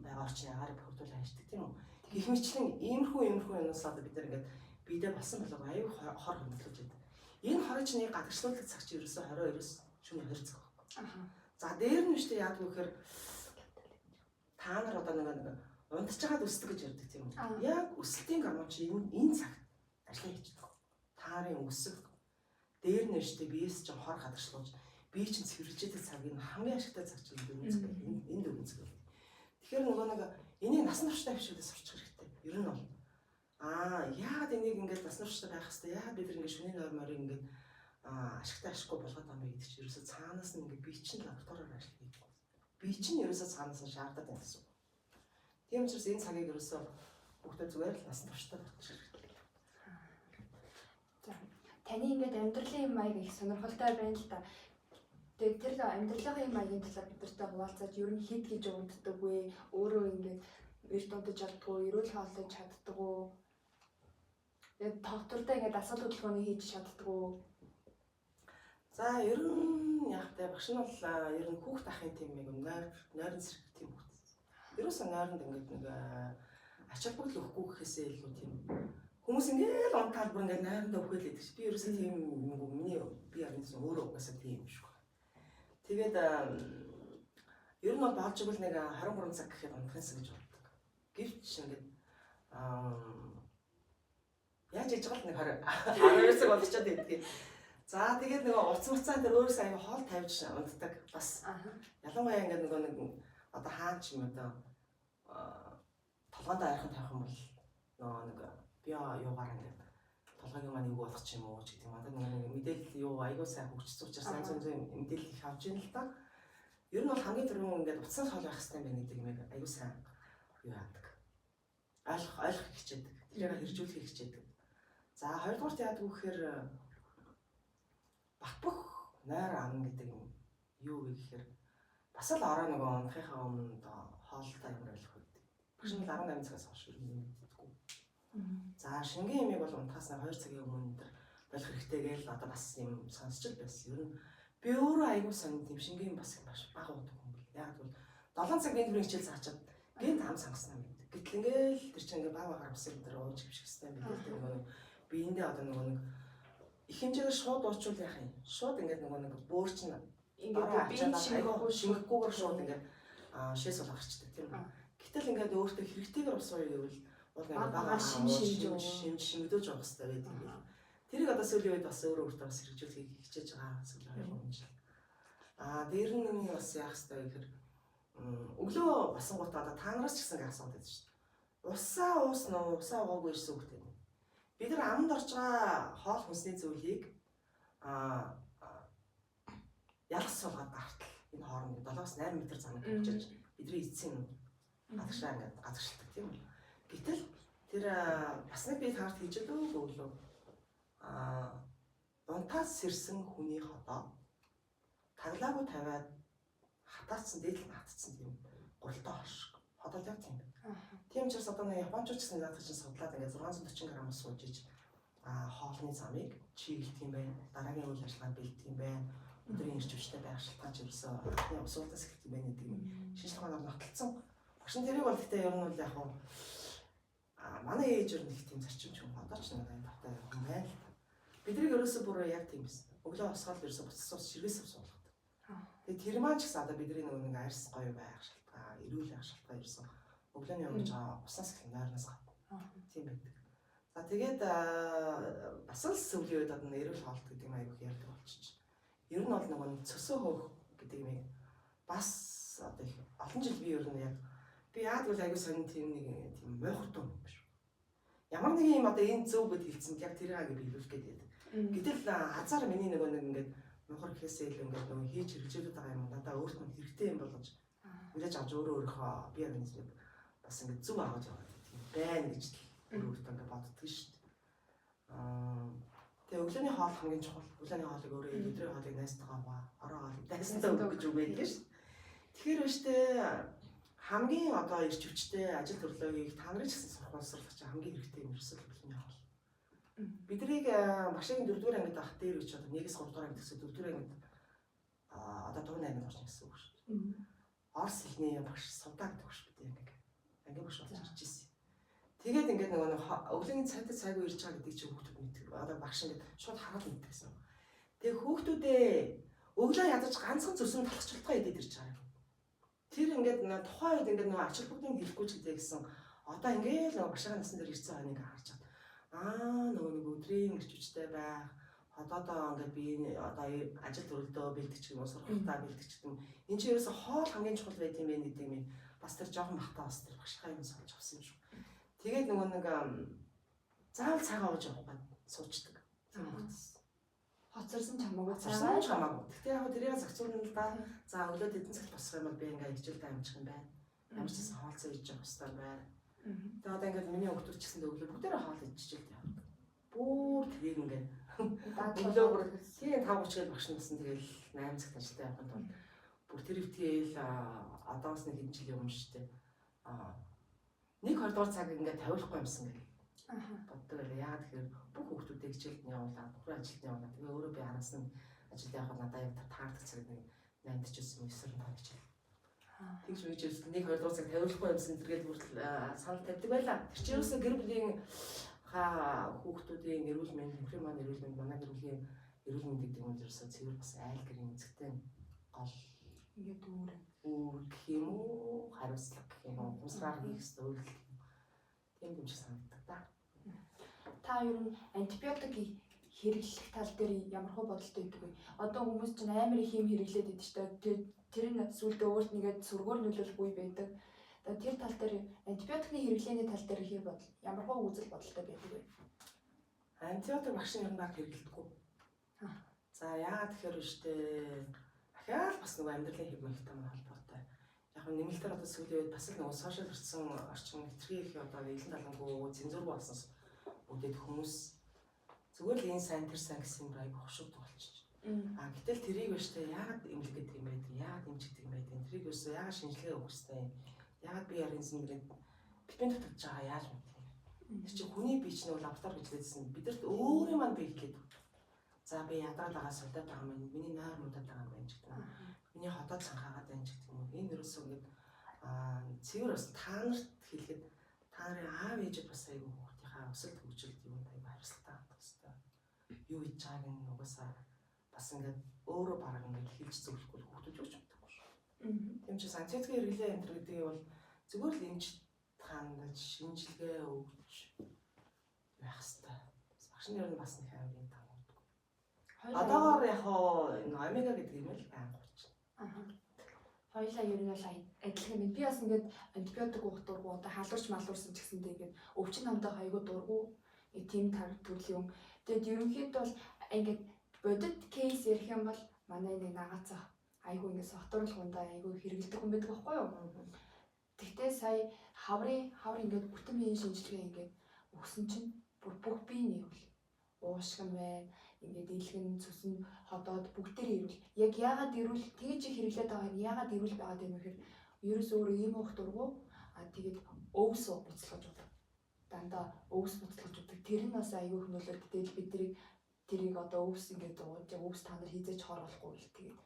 байгаа орчны агаарын бохирдуул хайшдаг тийм үү. Гэх мэтлэн иймэрхүү юмнаас одоо бид нар ингээд биедээ болсон болоо аюу хор хөндлөж байдаг. Энэ хорыг чинь нэг гадагшлуулах цаг чи ерөөсөө 22-оос шөнө 20 цаг байхгүй. За дээр нь шүү дээ яадаг вэ гэхээр та нар одоо нэг унтж байгаад өсдөг гэж ярьдаг тийм үү? Яг өсөлтийн гормон чи энэ цагт ажлаа хийчихдэг. Та нарын өсөх дээр нь шүү дээ биес чинь хор гадагшлуулж бие чинь цэвэрлж идэг цаг энэ хамгийн ашигтай цаг чинь 4 цаг. Энэ 4 цаг. Тэгэхээр нөгөө нэг энийг насан туршдаа хвшүүлээ сурчих хэрэгтэй. Ер нь бол яагаад энийг ингээд насан туршдаа байх хэвээр яагаад бид нар ингээд шөнийн нойр морийг ингээд ашигтай ашиггүй болгоод байгаа юм бэ гэдэг чинь ерөөсөө цаанаас нь ингээд бие чинь лабораториор ажил хийдэг. Бие чинь ерөөсөө цаанаас нь шаардаад байна гэсэн үг. Тийм учраас энэ цагийг ерөөсөө бүгдээ зүгээр л насан туршдаа болчих хэрэгтэй. За таны ингээд амьдралын юм маяг их сонирхолтой байна л да. Тэгээд тэр амьдралын юм маягийн талаар бид нартай хуваалцаад ер нь хэд гэж унтдаг вэ? Өөрөө ингээд эрт унтаж чаддгүй, эрүүл хооллож чаддгүй. Тэгээд тогтвортой ингээд дасгал хөдөлгөөний хийж чаддгүй. За ер нь яг тэ багш нь бол ер нь хүүхд ахын тийм нэг нойрон сэрэг тийм хүүхд. Ерөөсөө нойронд ингээд нэг ач холбогдол өгөхгүй гэхээсээ илүү тийм хүмүүс ингээд унтаал бүр ингээд нойрондоо өгөөл байдаг чи. Би ерөөсөө тийм юм миний би организм өөрөө угаасаа тийм юм шүү. Тэгээд ер нь бол болж игэл нэг 23 цаг гэхэд унтах юмсан гэж боддог. Гэвч ингээд яаж иж байгаа л нэг 20 12 цаг болчиход байдгийг. За тэгээд нөгөө уц муцаа дээр өөрөөсөө аяга хоол тавьж унтдаг. Бас ялангуяа ингээд нөгөө нэг одоо хаан ч юм одоо толгоонд ойрхон тавих юм бол нөгөө нэг био юугаар ингээд толгойн маань эвгүй болох ч юм уу ч гэдэг юм. Одоо нэг мэдээлэл юу айгүй сайн хөгжсөн учраас янз янзын мэдээлэл их авч ийн л да. Ер нь бол хамгийн түрүүн ингээд утсан хоол байх хэрэгтэй байна гэдэг юм айгүй сайн юу яадаг. Ойлгох хичээдэг. Тэрийг хэрэгжүүлэхийг хичээдэг. За хоёрдугаарт яадаг вэ гэхээр Батбөх нойр ам гэдэг юм юу вэ гэхээр бас л орой нөгөө унахынхаа өмнө одоо хоолтой ямар байх вэ гэдэг. Багш нь 18 цагаас хойш ер нь мэддэггүй. За шингэн ямиг бол унтахаас 2 цагийн өмнө энэ болох хэрэгтэй гээл одоо бас юм сонсч л байсан. Ер нь би өөрөө айгүй сонь тийм шингэн юм бас маш бага уудаг хүн бэл. Яг бол 7 цаг бие дүрийн хичээл заачаад гинт ам сангасан юм. Гэтэл ингээл тэр чинь ингээ баг багаар усыг өдөр ууж хөвших хэрэгтэй юм билээ тэр нөгөө нэг биендээ одоо нөгөө нэг их хэмжээгээр шууд уучвал яах юм? Шууд ингээд нөгөө нэг бөөр чинь Ингээд биеийн шингэхгүй шингэхгүйгээр шууд ингээд шээс бол гарчдаг тийм үү. Гэтэл ингээд өөртөө хэрэгтэйгээр ус ууя гэвэл бол ингээд Багаар шим шимж уух. шим шимдэж явах хэрэгтэй байдаг юм байна. Тэрийг одоо сүүлийн үед бас өөрөө өөртөө бас хэрэгжүүлэхийг хичээж байгаа сүүлийн 2 3 жил. Аа дээр нь бас яах хэрэгтэй вэ гэхээр өглөө босонгуудаа одоо та нараас ч гэсэн ингээд асуудаг шүү дээ. Усаа уусан уу, усаа уугаагүй ирсэн хүүхдээ. Бид нар аманд орж байгаа хоол хүнсний зүйлийг аа ялгас суулгаад гартал энэ хооронд 7-8 м замыг тавьчихаж бидний эцсийн гадагшаа ингээд гадагшилдаг тийм үү. Гэтэл тэр бас нэг би таарт хийж л өглөө унтаас сэрсэн хүний ходоо таглаагүй тавиад хатаацсан дээдл нь хатцсан тийм гуралтай хол шиг. Ходоод яг тийм. Тийм учраас одоо нэг японочууд ч гэсэн наадах чинь судлаад ингээд 640 г ус ууж иж хоолны замыг чиглэдэг юм байна. Дараагийн үйл ажиллагаанд бэлддэг юм байна. Өдрийн эрч хүчтэй байх шалтгаан ч ерөөсөө анхны ус уултаас эхэлдэг юм байна гэдэг юм. Шинжлэх ухаанаар нотолцсон. Багш нь тэрийг бол гэхдээ ер нь бол яг хуу манай ээж ер нь их тийм зарчимч хүн одоо ч нэг тавтай хүн байна л та. Бидрийг ерөөсөө бүр яг тийм байсан. Өглөө босгоод ерөөсөө буцсан ус ширгээс ус уулгадаг. Тэгээ тэр маань ч гэсэн одоо бидний нөгөө нэг арьс гоё байх шалтгаан, эрүүл байх шалтгаан ерөөсөө өглөөний ууж байгаа уснаас эхлэн нойрноос гадна. Тийм байдаг. За тэгээд бас л сүүлийн үед одоо эрүүл хоолт гэдэг юм аяг их ярьдаг болчих. Ер нь бол нөгөө нэг цөсөө хөөх гэдэг юм бас одоо их олон жил би ер нь яг би яагаад гэвэл аягүй сонин тийм нэг тийм муухай юм биш. Ямар нэг юм одоо энэ зөв гэд хэлсэн яг тэрийг аягүй биелүүлэх гээд байдаг. Гэтэл азар миний нөгөө нэг ингээд муухай гэхээсээ илүү ингээд нөгөө хийж хэрэгжүүлээд байгаа юм надаа өөрт нь хэрэгтэй юм болгож хүлээж авч өөрөө өөрийнхөө бие организмыг бас ингээд зөв аваад яваад байдаг юм байна гэж л өөрөө өөртөө ингээд боддөг шүү дээ. Тэгээ өглөөний хоол хамгийн чухал. Өглөөний хоолыг өөрөө өдрийн хоолыг найзтайгаа хуваа, орой хоолыг дайсантай өг гэж үг байдаг шүү дээ. Тэгэхээр биш үү хамгийн одоо эрч хүчтэй ажил төрлөө хийх та нарыг ч гэсэн сурах боловсруулах чинь хамгийн хэрэгтэй юм ерөөсөө л өглөөний хоол. Бидрийг багшийн 4-р ангид байх дээр үуч одоо 1-ээс 3-р анги гэсэн 4-р ангид одоо дуун ангид орно гэсэн үг шүү дээ. Орос хэлний багш сувдаа гэдэг багш бид анги анги багш болж ирж ирсэн. Тэгээд ингээд нөгөө нэг өглөөний цайтай цайгүй ирж байгаа гэдгийг чи хүүхдүүд мэддэг. Одоо багш ингээд шууд хараад мэддэг гэсэн. Тэгээ хүүхдүүдээ өглөө ядаж ганцхан зүсэн талхчлтгаа идээд ирж байгаа юм. Тэр ингээд тухайн үед ингээд нөгөө ач холбогдол хэлэхгүй ч гэдэг гэсэн. Одоо ингээд нөгөө багшийн насан дээр ирсэн хойно ингээд харж чад. Аа нөгөө нэг өдрийн эрч хүчтэй байх одоодоо ингээд би одоо ажил төрөлдөө бэлтгэж юм уу сургалтаа бэлтгэж юм. Энд чинь ерөөсө хоол хамгийн чухал байт юм байна гэдэг юм. Бас тэр жоохон бахтаа бас тэр багшийнхаа юм суулж авсан юм шүү. Тэгээд нөгөө нэг заавал цагаа ууж явах гээд суучдаг. Тийм хүмүүс. Хоцорсон ч хамаагүй Хоцорсон ч хамаагүй. Гэхдээ яг тэрийг зохицуулна л да. За өглөө тэдэн цагт босох юм бол би ингээд хичээлдээ амжих юм байна. Ямар ч гэсэн хоолцоо хийж явах хэрэгтэй байна. Тэгээ одоо ингээд миний хүүхдүүд ч гэсэн өглөө бүгдээрээ хоол идэж хичээлд явдаг. Бүр тэрийг ингээд өглөө бүр тийм 5:30 гээл багш нь басан тэгэл 8 цагт ажилдаа явахын тулд бүр тэр өвтгээл одоос нэг хэдэн жилийн өмнө шүү дээ. 1 2 дугаар цаг ингээд тавиулахгүй юмсан гэл боддог байлаа. Яагаад тэгэхээр бүх хүүхдүүдээ хичээлд нь явуулаад, бүх ажилд нь явуулаад тэгээ өөрөө би араас нь ажилд явахад надад яг таардаг цаг нэг 8:49 юм 9:05 хичээл. Тэгж үеж ирсэн 1 2 дугаар цаг тавиулахгүй юмсан тэргээл бүр санал тавьдаг байлаа. Тэр чинь ерөөсөө гэр бүлийн хүүхдүүдийн эрүүл мэнд, нөхрийн маань эрүүл мэнд, манай гэр бүлийн эрүүл мэнд гэдэг юм ерөөсөө цэвэр бас айл гэрийн эзэгтэй гол Ингээд үүр. Үүр гэх юм уу, хариуцлага гэх юм уу, ухамсараар хийх ёстой үйлдэл гэх юм. Тийм юм шиг санагддаг та. Та ер нь антибиотик хэрэглэх тал дээр ямар хөө бодолтой байдаг вэ? Одоо хүмүүс чинь амар их юм хэрэглээд идэв ч дээ. Тэр нь сүүлдээ өөрт нэгээд сүргээр нөлөөлөх үе байдаг. Тэр тал дээр антибиотикны хэрэглээний тал дээр хэр бодол ямар хөө үзэл бодолтой байдаг вэ? Антибиотик багш нь ер нь баг хэрэглэдэггүй. За яагаад тэгэхээр вэ штэ ахиад бас нөгөө амьдралын хэв маягтай маань холбоотой. Яг нь нэмэлтээр одоо сүүлийн үед бас л нөгөө сошиал орчин орчин хэтэрхий их одоо илэн талангуу цензургүй болсон үдээд хүмүүс зүгээр л энэ сайн тэр сайн гэсэн юм айгу хошигддог болчих. А гэтэл тэрийг ба штэ яагаад эмнэлэг гэдэг юм бэ? Яагаад эмчигдэг юм бэ? Тэрийг ерөөсөө яагаад шинжилгээ өгөх ёстой юм? Яагаад би организм ингээд битмэн дутагдж байгаа яаж мэдэх юм? Тэр чинь хүний бие чинь лаборатори гэж хэлсэн. Бидэрт өөрийн маань бие хэлээд өгдөг. За би ядраад байгаа сулдаад байгаа юм байна. Миний нойр муудаад байгаа юм байна ч гэдэг юм. Миний ходоод цанхаагаад байна ч гэдэг юм. Энэ ерөөсөө ингээд Аа цэвэр бас та нарт хэлэхэд та нарын аав ээжэд бас айгүй хүүхдийнхаа өсөлт хөгжилд юунд айгүй хариуцлагатай хандах хэрэгтэй. Юу хийж байгааг нь угаасаа бас ингээд өөрөө бараг ингээд хэлж зөвлөхгүй хүүхдүүд юу ч мэдэхгүй шүү. Тийм ч антибиотик хэрэглээ энэ төр гэдгийг бол зүгээр л эмч хандаж шинжилгээ өгч байх хэрэгтэй. Багш нар нь бас нэг амар юм тангуудгүй. Одоогоор яг хоо энэ омега гэдэг юм л байнга ууч. Хоёлаа ер нь бол адилхан юм. Би бас ингээд антибиотик уух дургу, одоо халуурч малуурсан ч гэсэндээ ингээд өвчин намтай айгуу дургу нэг тийм тар төрлийн юм. Тэгээд ерөнхийдөө бол ингээд бодит кейс ярих юм бол манай нэг нагаацаа айгуу ингээд согтууруулах ундаа айгуу хэрэгэлдэг хүн байдаг байхгүй юу? Тэгтээ сая хаврын хавар ингээд бүтэн биеийн шинжилгээ ингээд өгсөн чинь бүр бүх бие нь эрүүл. Уушгин байна, ингээд илгэн, цөсөн, ходоод бүгдээр эрүүл. Яг яагаад эрүүл тэгж их хэрэглээд байгаа юм яагаад эрүүл байгаад юм гэхээр ерөөс өөрөө ийм уух дургу а тэгээд өвс буцалгаж удаг. Дандаа өвс буцалгаж удаг. Тэр нь бас айгүй их нөлөөлдөг. Тэгээд бид тэрийг тэрийг одоо өвс ингээд ууж өвс та нар хизээж хор болохгүй л тэгээд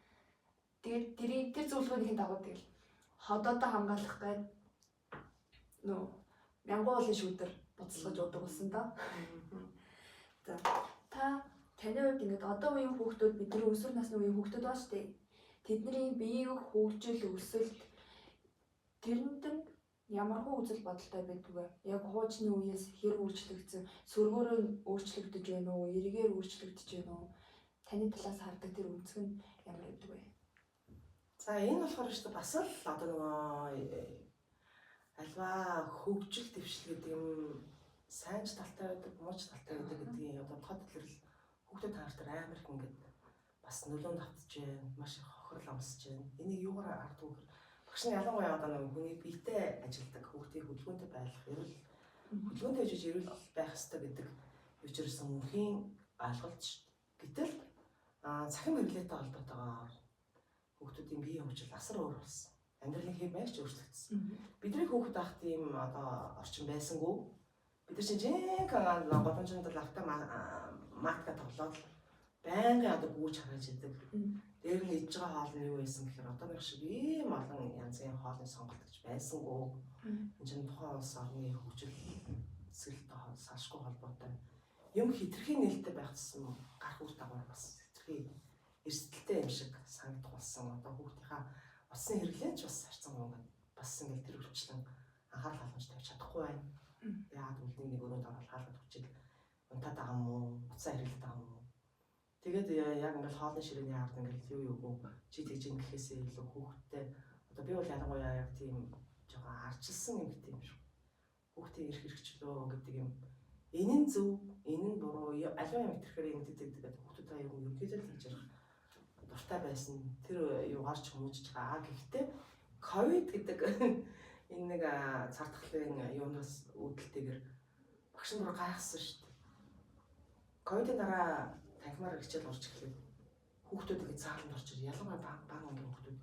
тэгээд тэрийг тэр зөвлөгөөнийх дагуу тэгэл ходоодоо хамгаалах гээд нөө мянган уулын шүүдэр буцалгаж уудаг болсон доо. За та таны хувьд ингээд одоо үеийн хүүхдүүд бидний өсвөр насны үеийн хүүхдүүд байна шүү дээ. Тэдний биеийн хөгжил, өсөлт тэрэнд нь ямархуу үзэл бодолтой байдаг вэ? Яг хуучны үеэс хэр өөрчлөгдсөн, сөргөөрөө өөрчлөгдөж байна уу, эргээр өөрчлөгдөж байна уу? Таны талаас хардаг тэр өнцөг нь ямар байдаг вэ? За энэ болохоор шүү дээ бас л одоо нөгөө альва хөгжил дэвшил гэдэг юм сайн ч талтай байдаг, муу ч талтай байдаг гэдгийн одоо тод илрэл хүүхдүүд та нарт амар их ингээд бас нөлөөнд автж байна, маш их хохирол амсаж байна. Энийг юугаар харддаг вэ гэхээр багш нь ялангуяа одоо нөгөө хүний биетэй ажилладаг, хүүхдийг хөдөлгөөнтэй байлгах, эрүүл хөдөлгөөнтэй жиж эрүүл байх ёстой гэдэг юу ч ерөөсөн мөнхийн ойлголт шүү дээ. Гэтэл цахим хэрэглээтэй холбоотойгоор хүүхдүүдийн биеийн хөгжил асар өөр болсон. Амьдралын хэв маяг ч өөрчлөгдсөн. Бидний хүүхэд байхад ийм одоо орчин байсангүй. Бид нар чинь жинхэнэ годамжинд л автоматка тоглоод л байнгын одоо гүйж харааж идэг. Дээр нь идж байгаа хоол нь юу байсан гэхээр одоо нэг шиг ийм олон янзын хоолны сонголт гэж байсангүй. Энэ чинь тухайн улс орны хөгжил эсгэлтэй салшгүй холбоотой. Юм хитрхи нээлттэй байх тусам гарах үр дагавар бас хитрхи эрсдэлтэй юм шиг санагдах болсон. Одоо хүүхдийнхаа утасны хэрэглээ ч бас харьцангуй ингээд бас ингээд тэр хүчлэн анхаарал халамж тавьж чадахгүй байна. Яагаад гэвэл нэг өрөөнд ороод хаалгад хүчил унтаад байгаа юм уу? Утсаа хэрэглээд байгаа юм уу? Тэгээд яг ингээд хоолны ширээний ард ингээд юу юугүй чи тэгж ингэхээсээ илүү хүүхдтэй одоо би бол ялангуяа яг тийм жоохон арчилсан эмэгтэй юм шиг. Хүүхдийн эрх хэрэгчлөө гэдэг юм. Энэ нь зөв, энэ нь буруу. Аливаа юм итгэхээр ингэдэг гэдэг хүүхдүүдээ юм ерөнхийдөө л хийж ярих дуртай байсан. Тэр юугаар ч хүмүүжиж байгаа. Гэхдээ ковид гэдэг энэ нэг цар тахлын юунаас үүдэлтэйгэр багш нь бүр гайхсан шүү дээ. Ковидын дараа танхимаар хичээл орж эхлээд хүүхдүүд ингэ зааланд орж ирээ. Ялангуяа бага ангийн хүүхдүүд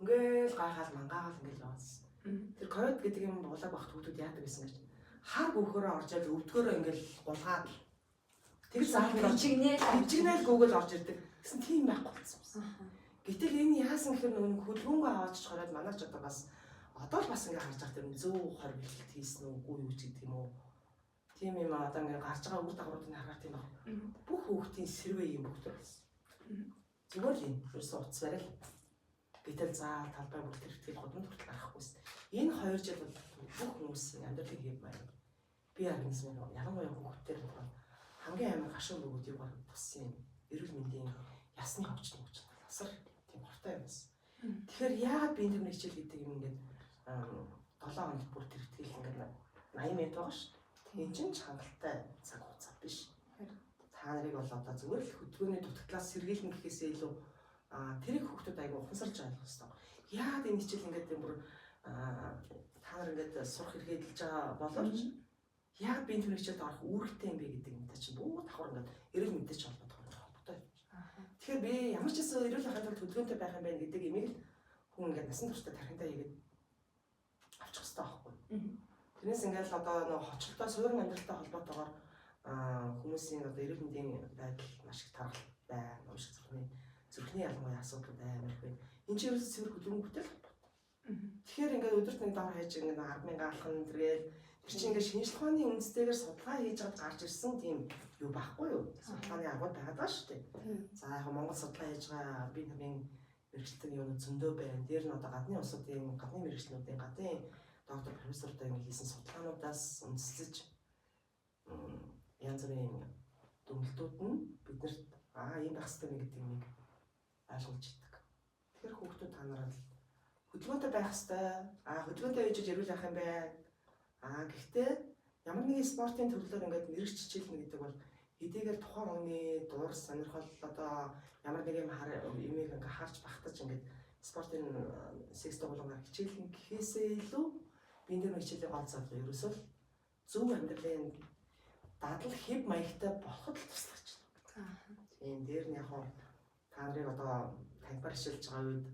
ингээл гайхаал мангаагаал ингээл яваадсан. Тэр ковид гэдэг юм булааг багт хүүхдүүд яадаг байсан гэж хар гөөхөрөө орж ирэл өвдгөөрөө ингээл гулгаад тэр зааланд орж Бичгнээл бичгнээл гөөгөл орж ирдэг. Гэсэн тийм байхгүй болсон юмсан. Гэтэл энэ яасан гэхээр нөгөө нэг хөдөлгөөнгөө аваач хороод манай ч одоо бас одоо л бас ингээ харж байгаа тэр зөв хор бэлтгэл хийсэн үгүй юу ч гэдэг юм уу. Тийм юм одоо ингээ гарч байгаа үр дагавруудыг харахаар тийм баг. Бүх хүүхдийн сэрвэ юм бүгд болсон. Зүгээр л юм. Ерөөсөө утас барайл. Гэтэл заал талбай бүр тэр ихтгэл гудамд хүртэл гарахгүйсэн. Энэ 2 жил бол бүх хүмүүсийн амьдралын хэв маяг бие организмын ялангуяа хүүхдээр хамгийн амар гашуун бөгөөд юугаар туссан юм. Эрүүл мэндийн ясны хөгжил мөгжил асар тийм хортой юм байсан. Тэгэхээр яагаад биеийн түвшний хичээл гэдэг юм ингээд 7 хоногт бүр тэр ихтгэл ингээд 80 минут байгаа шүү дээ. Энэ чинь ч хангалттай цаг хугацаа биш. Та нарыг бол одоо зүгээр л хөдөлгөөний дутагдлаас сэргийлнэ гэхээсээ илүү тэрийг хүүхдүүд айгүй ухамсарч ойлгох хэрэгтэй. Яагаад энэ хичээл ингээд юм бүр та нар ингээд сурах хэрэгээ эдэлж байгаа боловч яагаад биеийн түвшний хичээлд орох үүрэгтэй юм бэ гэдэг юм та чинь бүгд давхар ингээд эрүүл мэндтэй ч холбоотой холбоотой. Тэгэхээр би ямар ч гэсэн эрүүл байхын тулд хөдөлгөөнтэй байх юм байна гэдэг имийг л хүн ингээд насан туршдаа тархиндаа хийгээд авчих хэрэгтэй байхгүй. Тэрнээс ингээд л одоо нөгөө хочлолтой суурин амьдралтай холбоотойгоор хүмүүсийн одоо эрүүл мэндийн байдал маш их тархалт байна. Уушиг зүрхний ялангуяа асуудлууд амар их байна. Энэ чинь ерөөсөө цэвэр хөдөлгөөн бүтэл холбоотой. Тэгэхээр ингээд өдөрт нэг доор хайж ингээд 10,000 алхам тэргээл тэр чинь ингээд шинжлэх ухааны үндэстэйгээр судалгаа хийж чад гарч ирсэн тийм юу байхгүй юу? Судалгааны аргууд байгаад байгаа шүү дээ. За яг Монгол судалгаа хийж байгаа бие намын мэргэжилтэн юунууд зөндөө байна. Дээр нь одоо гадны улсуудын гадны мэргэжлүүдийн гадны доктор профессортой ингээд хийсэн судалгаануудаас үндэслэж янз бүрийн дүгнэлтүүд нь биднэрт ийм байх хэрэгтэй гэдэг юмыг ойлгуулж идэг. Тэгэхээр хүүхдүүд та нараа л хөдөлгөөнтэй байх хэрэгтэй. Хөдөлгөөнтэй байж эрүүл байх юм байна. Гэхдээ ямар нэгэн спортын төрлөөр ингээд мэрэгч хичээлнэ гэдэг бол хэдийгээр тухайн хүний дур сонирхол одоо ямар нэг юм юмыг ингээд харж багтаж ингээд спортын секс дугуулгаар хичээлнэ гэхээсээ илүү биен дээр хичээлийн гол зорилго ерөөсөө л зөв амьдралын дадал хэв маягтай болоход л туслах гэж байна. Тийм дээр нь яг хоо та нарыг одоо танхимаар хичээлж байгаа үед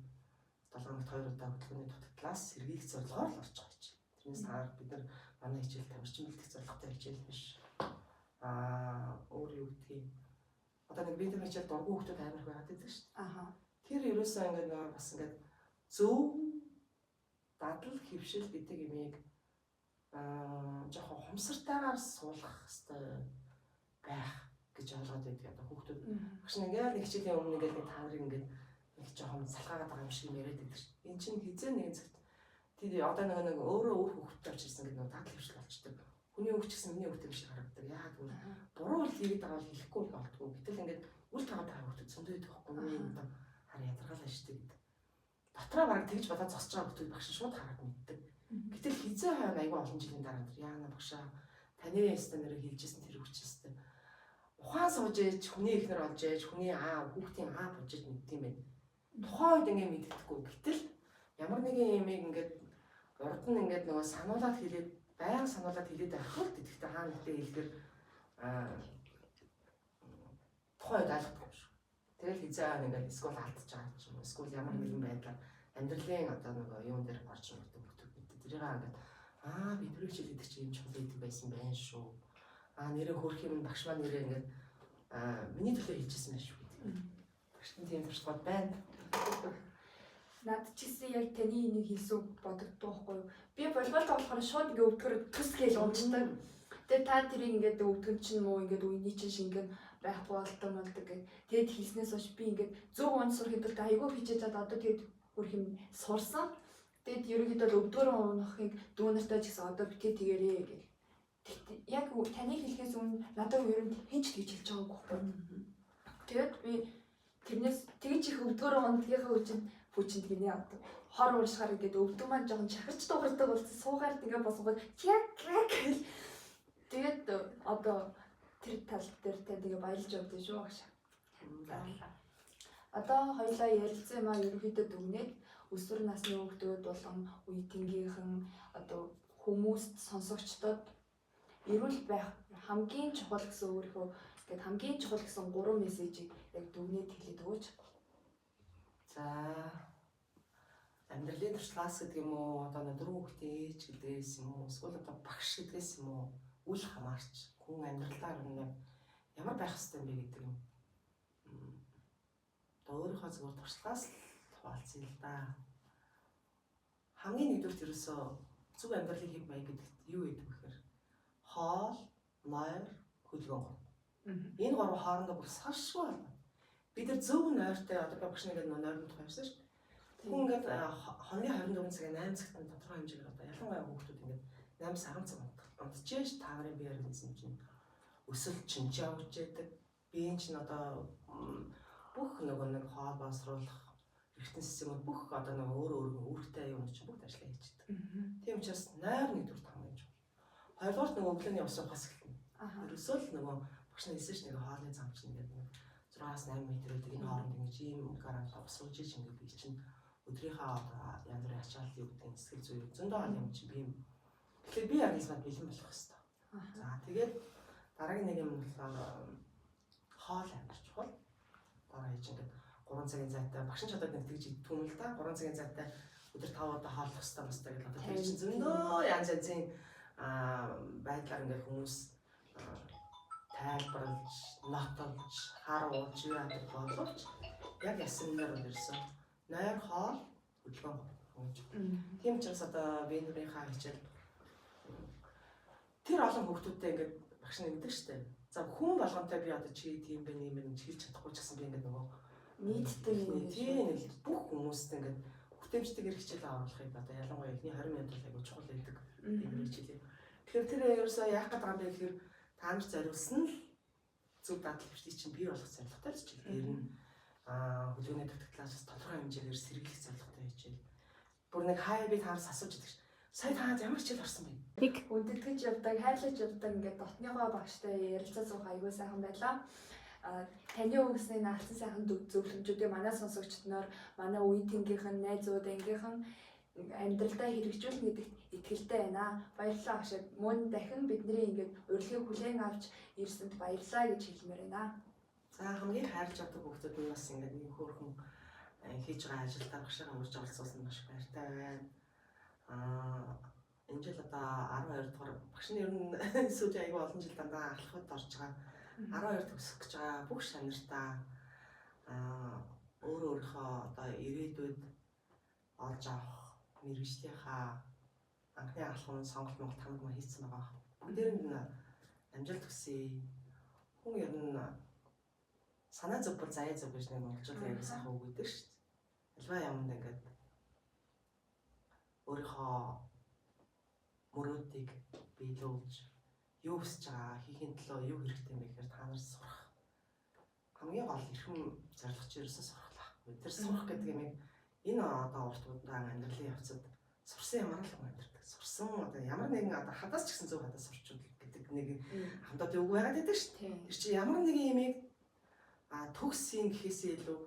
7 хоногт 2 удаа хөдөлгөөний дутагдлаас сэргийлэх зорилгоор л орж байгаа хичээл. Тэрнээс та бид нар манай хичээл тамирчин бэлтгэх зорилготой хичээл биш. Өөр юу гэдгийг одоо нэг бид нар хичээл дургүй хүмүүс амар их байгаад байдаг шүү дээ. Аха. Тэр ерөөсөө ингээд нөгөө бас ингээд зөв дадал хэвшил гэдэг имийг жоохон хумсартайгаар суулгах хэрэгтэй байх гэж ойлгоод байдаг. Одоо хүүхдүүд багш нь ингээд нэг хичээлийн өмнө ингээд нэг та нарыг ингээд нэг жоохон салхаагаад байгаа юм шиг яриад байдаг шин. Энэ чинь хизээ нэгэн цагт тэр одоо нөгөө нэг өөрөө өөр хүүхдтэй очирсан гэдэг нөгөө дадал хэвшил болчдөг. Хүний хүүхд ч гэсэн миний хүүхд юм шиг харагдадаг. Яагаад гэвэл буруу үйл хийгээд байгаа бол хэлэхгүй л болтгоо. Гэтэл ингээд үл тагаад байгаа хүүхдүүд зөндөө идэх байхгүй юу юм даа. Хар ядаргаал ашигтай гэдэг. Дотроо бараг тэгж бодоод зогсож байгаа хүүхдүүд багш шууд хараад мэддэг. Гэтэл хизээ хойно айгүй олон жилийн дараа тэр яана багшаа таны ястаа нэрээ хэлжсэн тэр хүч ястаа. Ухаан сууж ээж хүний эхнэр олж ээж хүний аав хүүхдийн аав болж ээж мэддэм байх. Тухайн үед ингээ мэддэхгүй. Гэтэл ямар нэгэн юмыг ингээд урд нь ингээд нөгөө сануулад хэлээд байнга сануулад хэлээд байхгүй л тэгэхдээ хаана нэгтэй хэлэхээр тухайн үед ойлгохгүй юм шиг. Тэгэл хизээ хойно ингээд эсвэл алдчихж байгаа ч юм уу эсвэл ямар нэгэн байдлаар амьдралын одоо нөгөө юун дээр орж ирдэг хүүхдүүд мэддэг. Тэрийг ингээд би түрүү хичээл гэдэг чинь юм чухал гэдэг байсан байх шүү. Нэрээ хөрх юм багш маань нэрээ ингээд миний төлөө хэлжсэн байх шүү гэдэг. Багш нь тийм туршлагууд байна. Над ч гэсэн яг таны энийг хэлсэн бодогддог байхгүй юу? Би волейбол тоглохоор шууд ингээ өвдгөр төс гээл унцдаг. Тэгээ та тэрийг ингээд өвдгөн чинь муу ингээд үений чинь шингэн байхгүй болдог болдог гэх. Тэгээд хэлснээс хойш би ингээд зөв унц сурахын тулд айгүй хичээж чад одоо тэгээд хөрх юм сурсан. Тэгээд ерөнхийдөө л өвдгөр унахыг дүү нартай ч гэсэн одоо битгий тэгэрээ гэх. Тэгтээ яг таны хэлхээс өмнө надад ер нь хэн ч тэгж хэлж байгаагүй байхгүй юу? Тэгээд би тэрнээс тэгж их өвдгөр унтгийнхаа хүчинд хүчинд гинэ одоо хор ууршгаар ингээд өвдөг маань жоохон чахарч дуурдаг болсон суугаар ингээ босгоод яг гэл тэгээд одоо тэр тал дээр танд ингээ баярлж явдсан шүү багш. Одоо хоёлаа ярилцсан юм а ерөнхийдөө дүгнээд өсвөр насны хүүхдүүд болон үеийнхийнхэн одоо хүмүүст сонсогчдод эрүүл байх хамгийн чухал гэсэн өөрийнхөө ингээд хамгийн чухал гэсэн 3 мессежийг яг дүгнээд хэлээд өгөөч. За амьдралын туршлагаас гэдэг юм уу одоо нэг дөрвөн хүүхдийн ээж гэдгээс юм уу эсвэл одоо багш гэдгээс юм уу үл хамаарч хүн амьдралаар нэг ямар байх ёстой юм бэ гэдэг юм. Одоо өөрийнхөө зүгээр туршлагаас л хуваалцъя л да. Хамгийн нэгдүгürt ерөөсөө зөв амьдралын хэв маяг гэдэгт юу гэдэг вэ гэхээр хоол, нойр, хөдөлгөөн гурав. Энэ гурав хоорондоо бүр салшгүй холбоотой. Бид нар зөв нойртой одоо би багш нэг нойрны тухай ярьсан шүү. Хүн ингээд хоногийн 24 цагийн 8 цагт нь тодорхой хэмжээгээр одоо ялангуяа хүүхдүүд ингээд 8 10 цаг унтчихэж та нарын биеэр организм чинь өсөлт чинь явж яадаг. Биеийн чинь одоо бүх нөгөө нэг хоол боловсруулах эргэтэн системүүд бүх одоо нөгөө өөр өөр үүрэгтэй юм чинь бүгд ажиллаа хийждэг. Тийм учраас нойр нэгдүгээр хамгийн чухал. Хоёрдугаарт нөгөө өглөөний ус уухаас эхэлнэ. Ерөөсөө л нөгөө багш нар хэлсэн ш нэг хоолны зам чинь ингээд нэг 6-аас 8 м байдаг энэ хооронд ингэж ийм гарант ус ууж ич ингээд би чинь өдрийнхөө одоо янз бүрийн ачаал юу гэдэг нь сэтгэл зүй зөндөө олон юм чинь би юм. Тэгэхээр би организмад бэлэн болох хэвээр. За тэгээд дараагийн нэг юм болохоор хоол амар чухал. Дараа хийж ингээд 3 цагийн зайтай багш нь ч одоо нэг тэгж иддэг юм л да. 3 цагийн зайтай өдөр 5 удаа хооллох хэвээр бастай гэдэг одоо тэр чинь зөндөө янз янзын байдлаар ингээд хүмүүс тайлбарлаж, нотолж, харуулж юу яадаг боловч яг ясангаар ирсэн. Нойр хоол хөдөлгөөн. гэж. Тийм учраас одоо би нүрийнхаа хичээл тэр олон хүүхдүүдтэй ингээд багш нь ингэдэг штэ. За хүн болгонтой би одоо чи тийм бэ юм бэ гэж хэлж чадахгүй ч гэсэн би ингээд нөгөө Нийтдээ нэг тийм нэг бүх хүмүүст ингээд хүртээмжтэйгээр хичээл оруулахыг одоо ялангуяа эхний 20 минут бол айгуу чухал байдаг ийм хичээл. Тэгэхээр тэр ерөөсөө яах гээд байгаа юм бэ гэхээр та нар зориулсан л зөв дадал хөвчлийг чинь бий болгох зорилготой л хичээл. Тэр нь хөдөлгөөний дутагдлаас бас тодорхой хэмжээгээр сэргийлэх зорилготой хичээл. Бүр нэг хаяа би тараас асууж идэг ш. Сая та ямар хичээл орсон бэ? Үндэтгэж явдаг, хайрлаж явдаг ингээд дотныхоо багштай ярилцаа суух айгүй сайхан байлаа. Таны өгсний наалцсан сайхан зөвлөмжүүдийг манай сонсогчд нар, манай үеийн тэнгийнхэн, найзууд, ангийнхан амьдралдаа хэрэгжүүлнэ гэдэгт итгэлтэй байна. Баярлалаа багшаа. Мөн дахин бидний ингээд урилгыг хүлээн авч ирсэнд баярлалаа гэж хэлмээр байна. За хамгийн хайрлаж авдаг хүүхдүүд нь бас ингээд нэг хөөрхөн хийж байгаа ажилдаа багшаагаа урьж оролцуулсан маш их баяртай байна. Энэ жил одоо 12 дугаар багш нь ер нь сүүлийн айгүй олон жил дандаа алхахад орж байгаа. 12 төгсөх гэж байгаа бүх шанартаа өөр өөрийнхөө одоо ирээдүйд олж авах мэргэжлийнхаа анхны алхам сонголт Монгол тамга маа хийцэн байгаа. Бүгдээрэнд нь амжилт хүсье. Хүн ер нь санаа зөв бол заяа зөв гэж нэг монголчууд аяг сайхан үг өгдөг шүү дээ. Альва юмд ингээд өөрийнхөө мөрөөдийг биелүүлж юу хүсэж байгаа хийхин төлөө юу хэрэгтэй юм бэ гэхээр та нар сурах. Хамгийн гол эрхэм зорилго чинь ерөөсөө сурах л байхгүй. Тэр сурах гэдэг юм энэ одоо урт удаан амьдралын явцад сурсан ямар л хүн амьдрдаг. Сурсан одоо ямар нэгэн одоо хадаас ч гэсэн зөв хадаас сурчвал гэдэг нэг хамтад үг байгаад байдаг шүү дээ. Тэр чинь ямар нэгэн юмыг төгс юм гэхээсээ илүү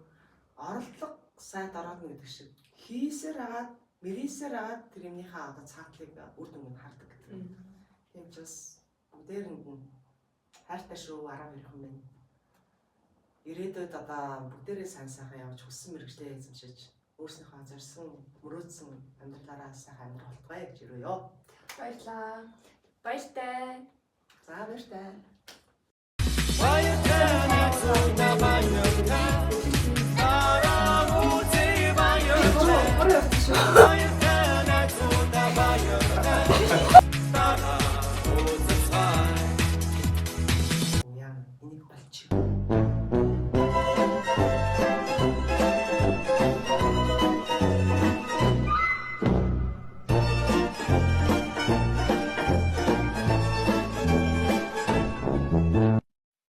оролдлого сайд ороод гэдэг шиг хийсээр агаад мэрийсээр агаад тэр юмныхаа одоо цаатлыг үр дүнг нь хардаг гэдэг. Тийм учраас бүгдээрэнд нь хайртай шүү 12 хүн байна. Ирээдүйд одоо бүгдээрээ сайн сайхан явж хүссэн мэргэжлээ эзэмшиж өөрснийхөө зорьсон мөрөөдсөн амьдралаараа сайхан амьдрах болтугай гэж өрөөё. Баярлалаа. Баяртай. За баяртай. Буруу явсан шүү. Яа энийг болчих.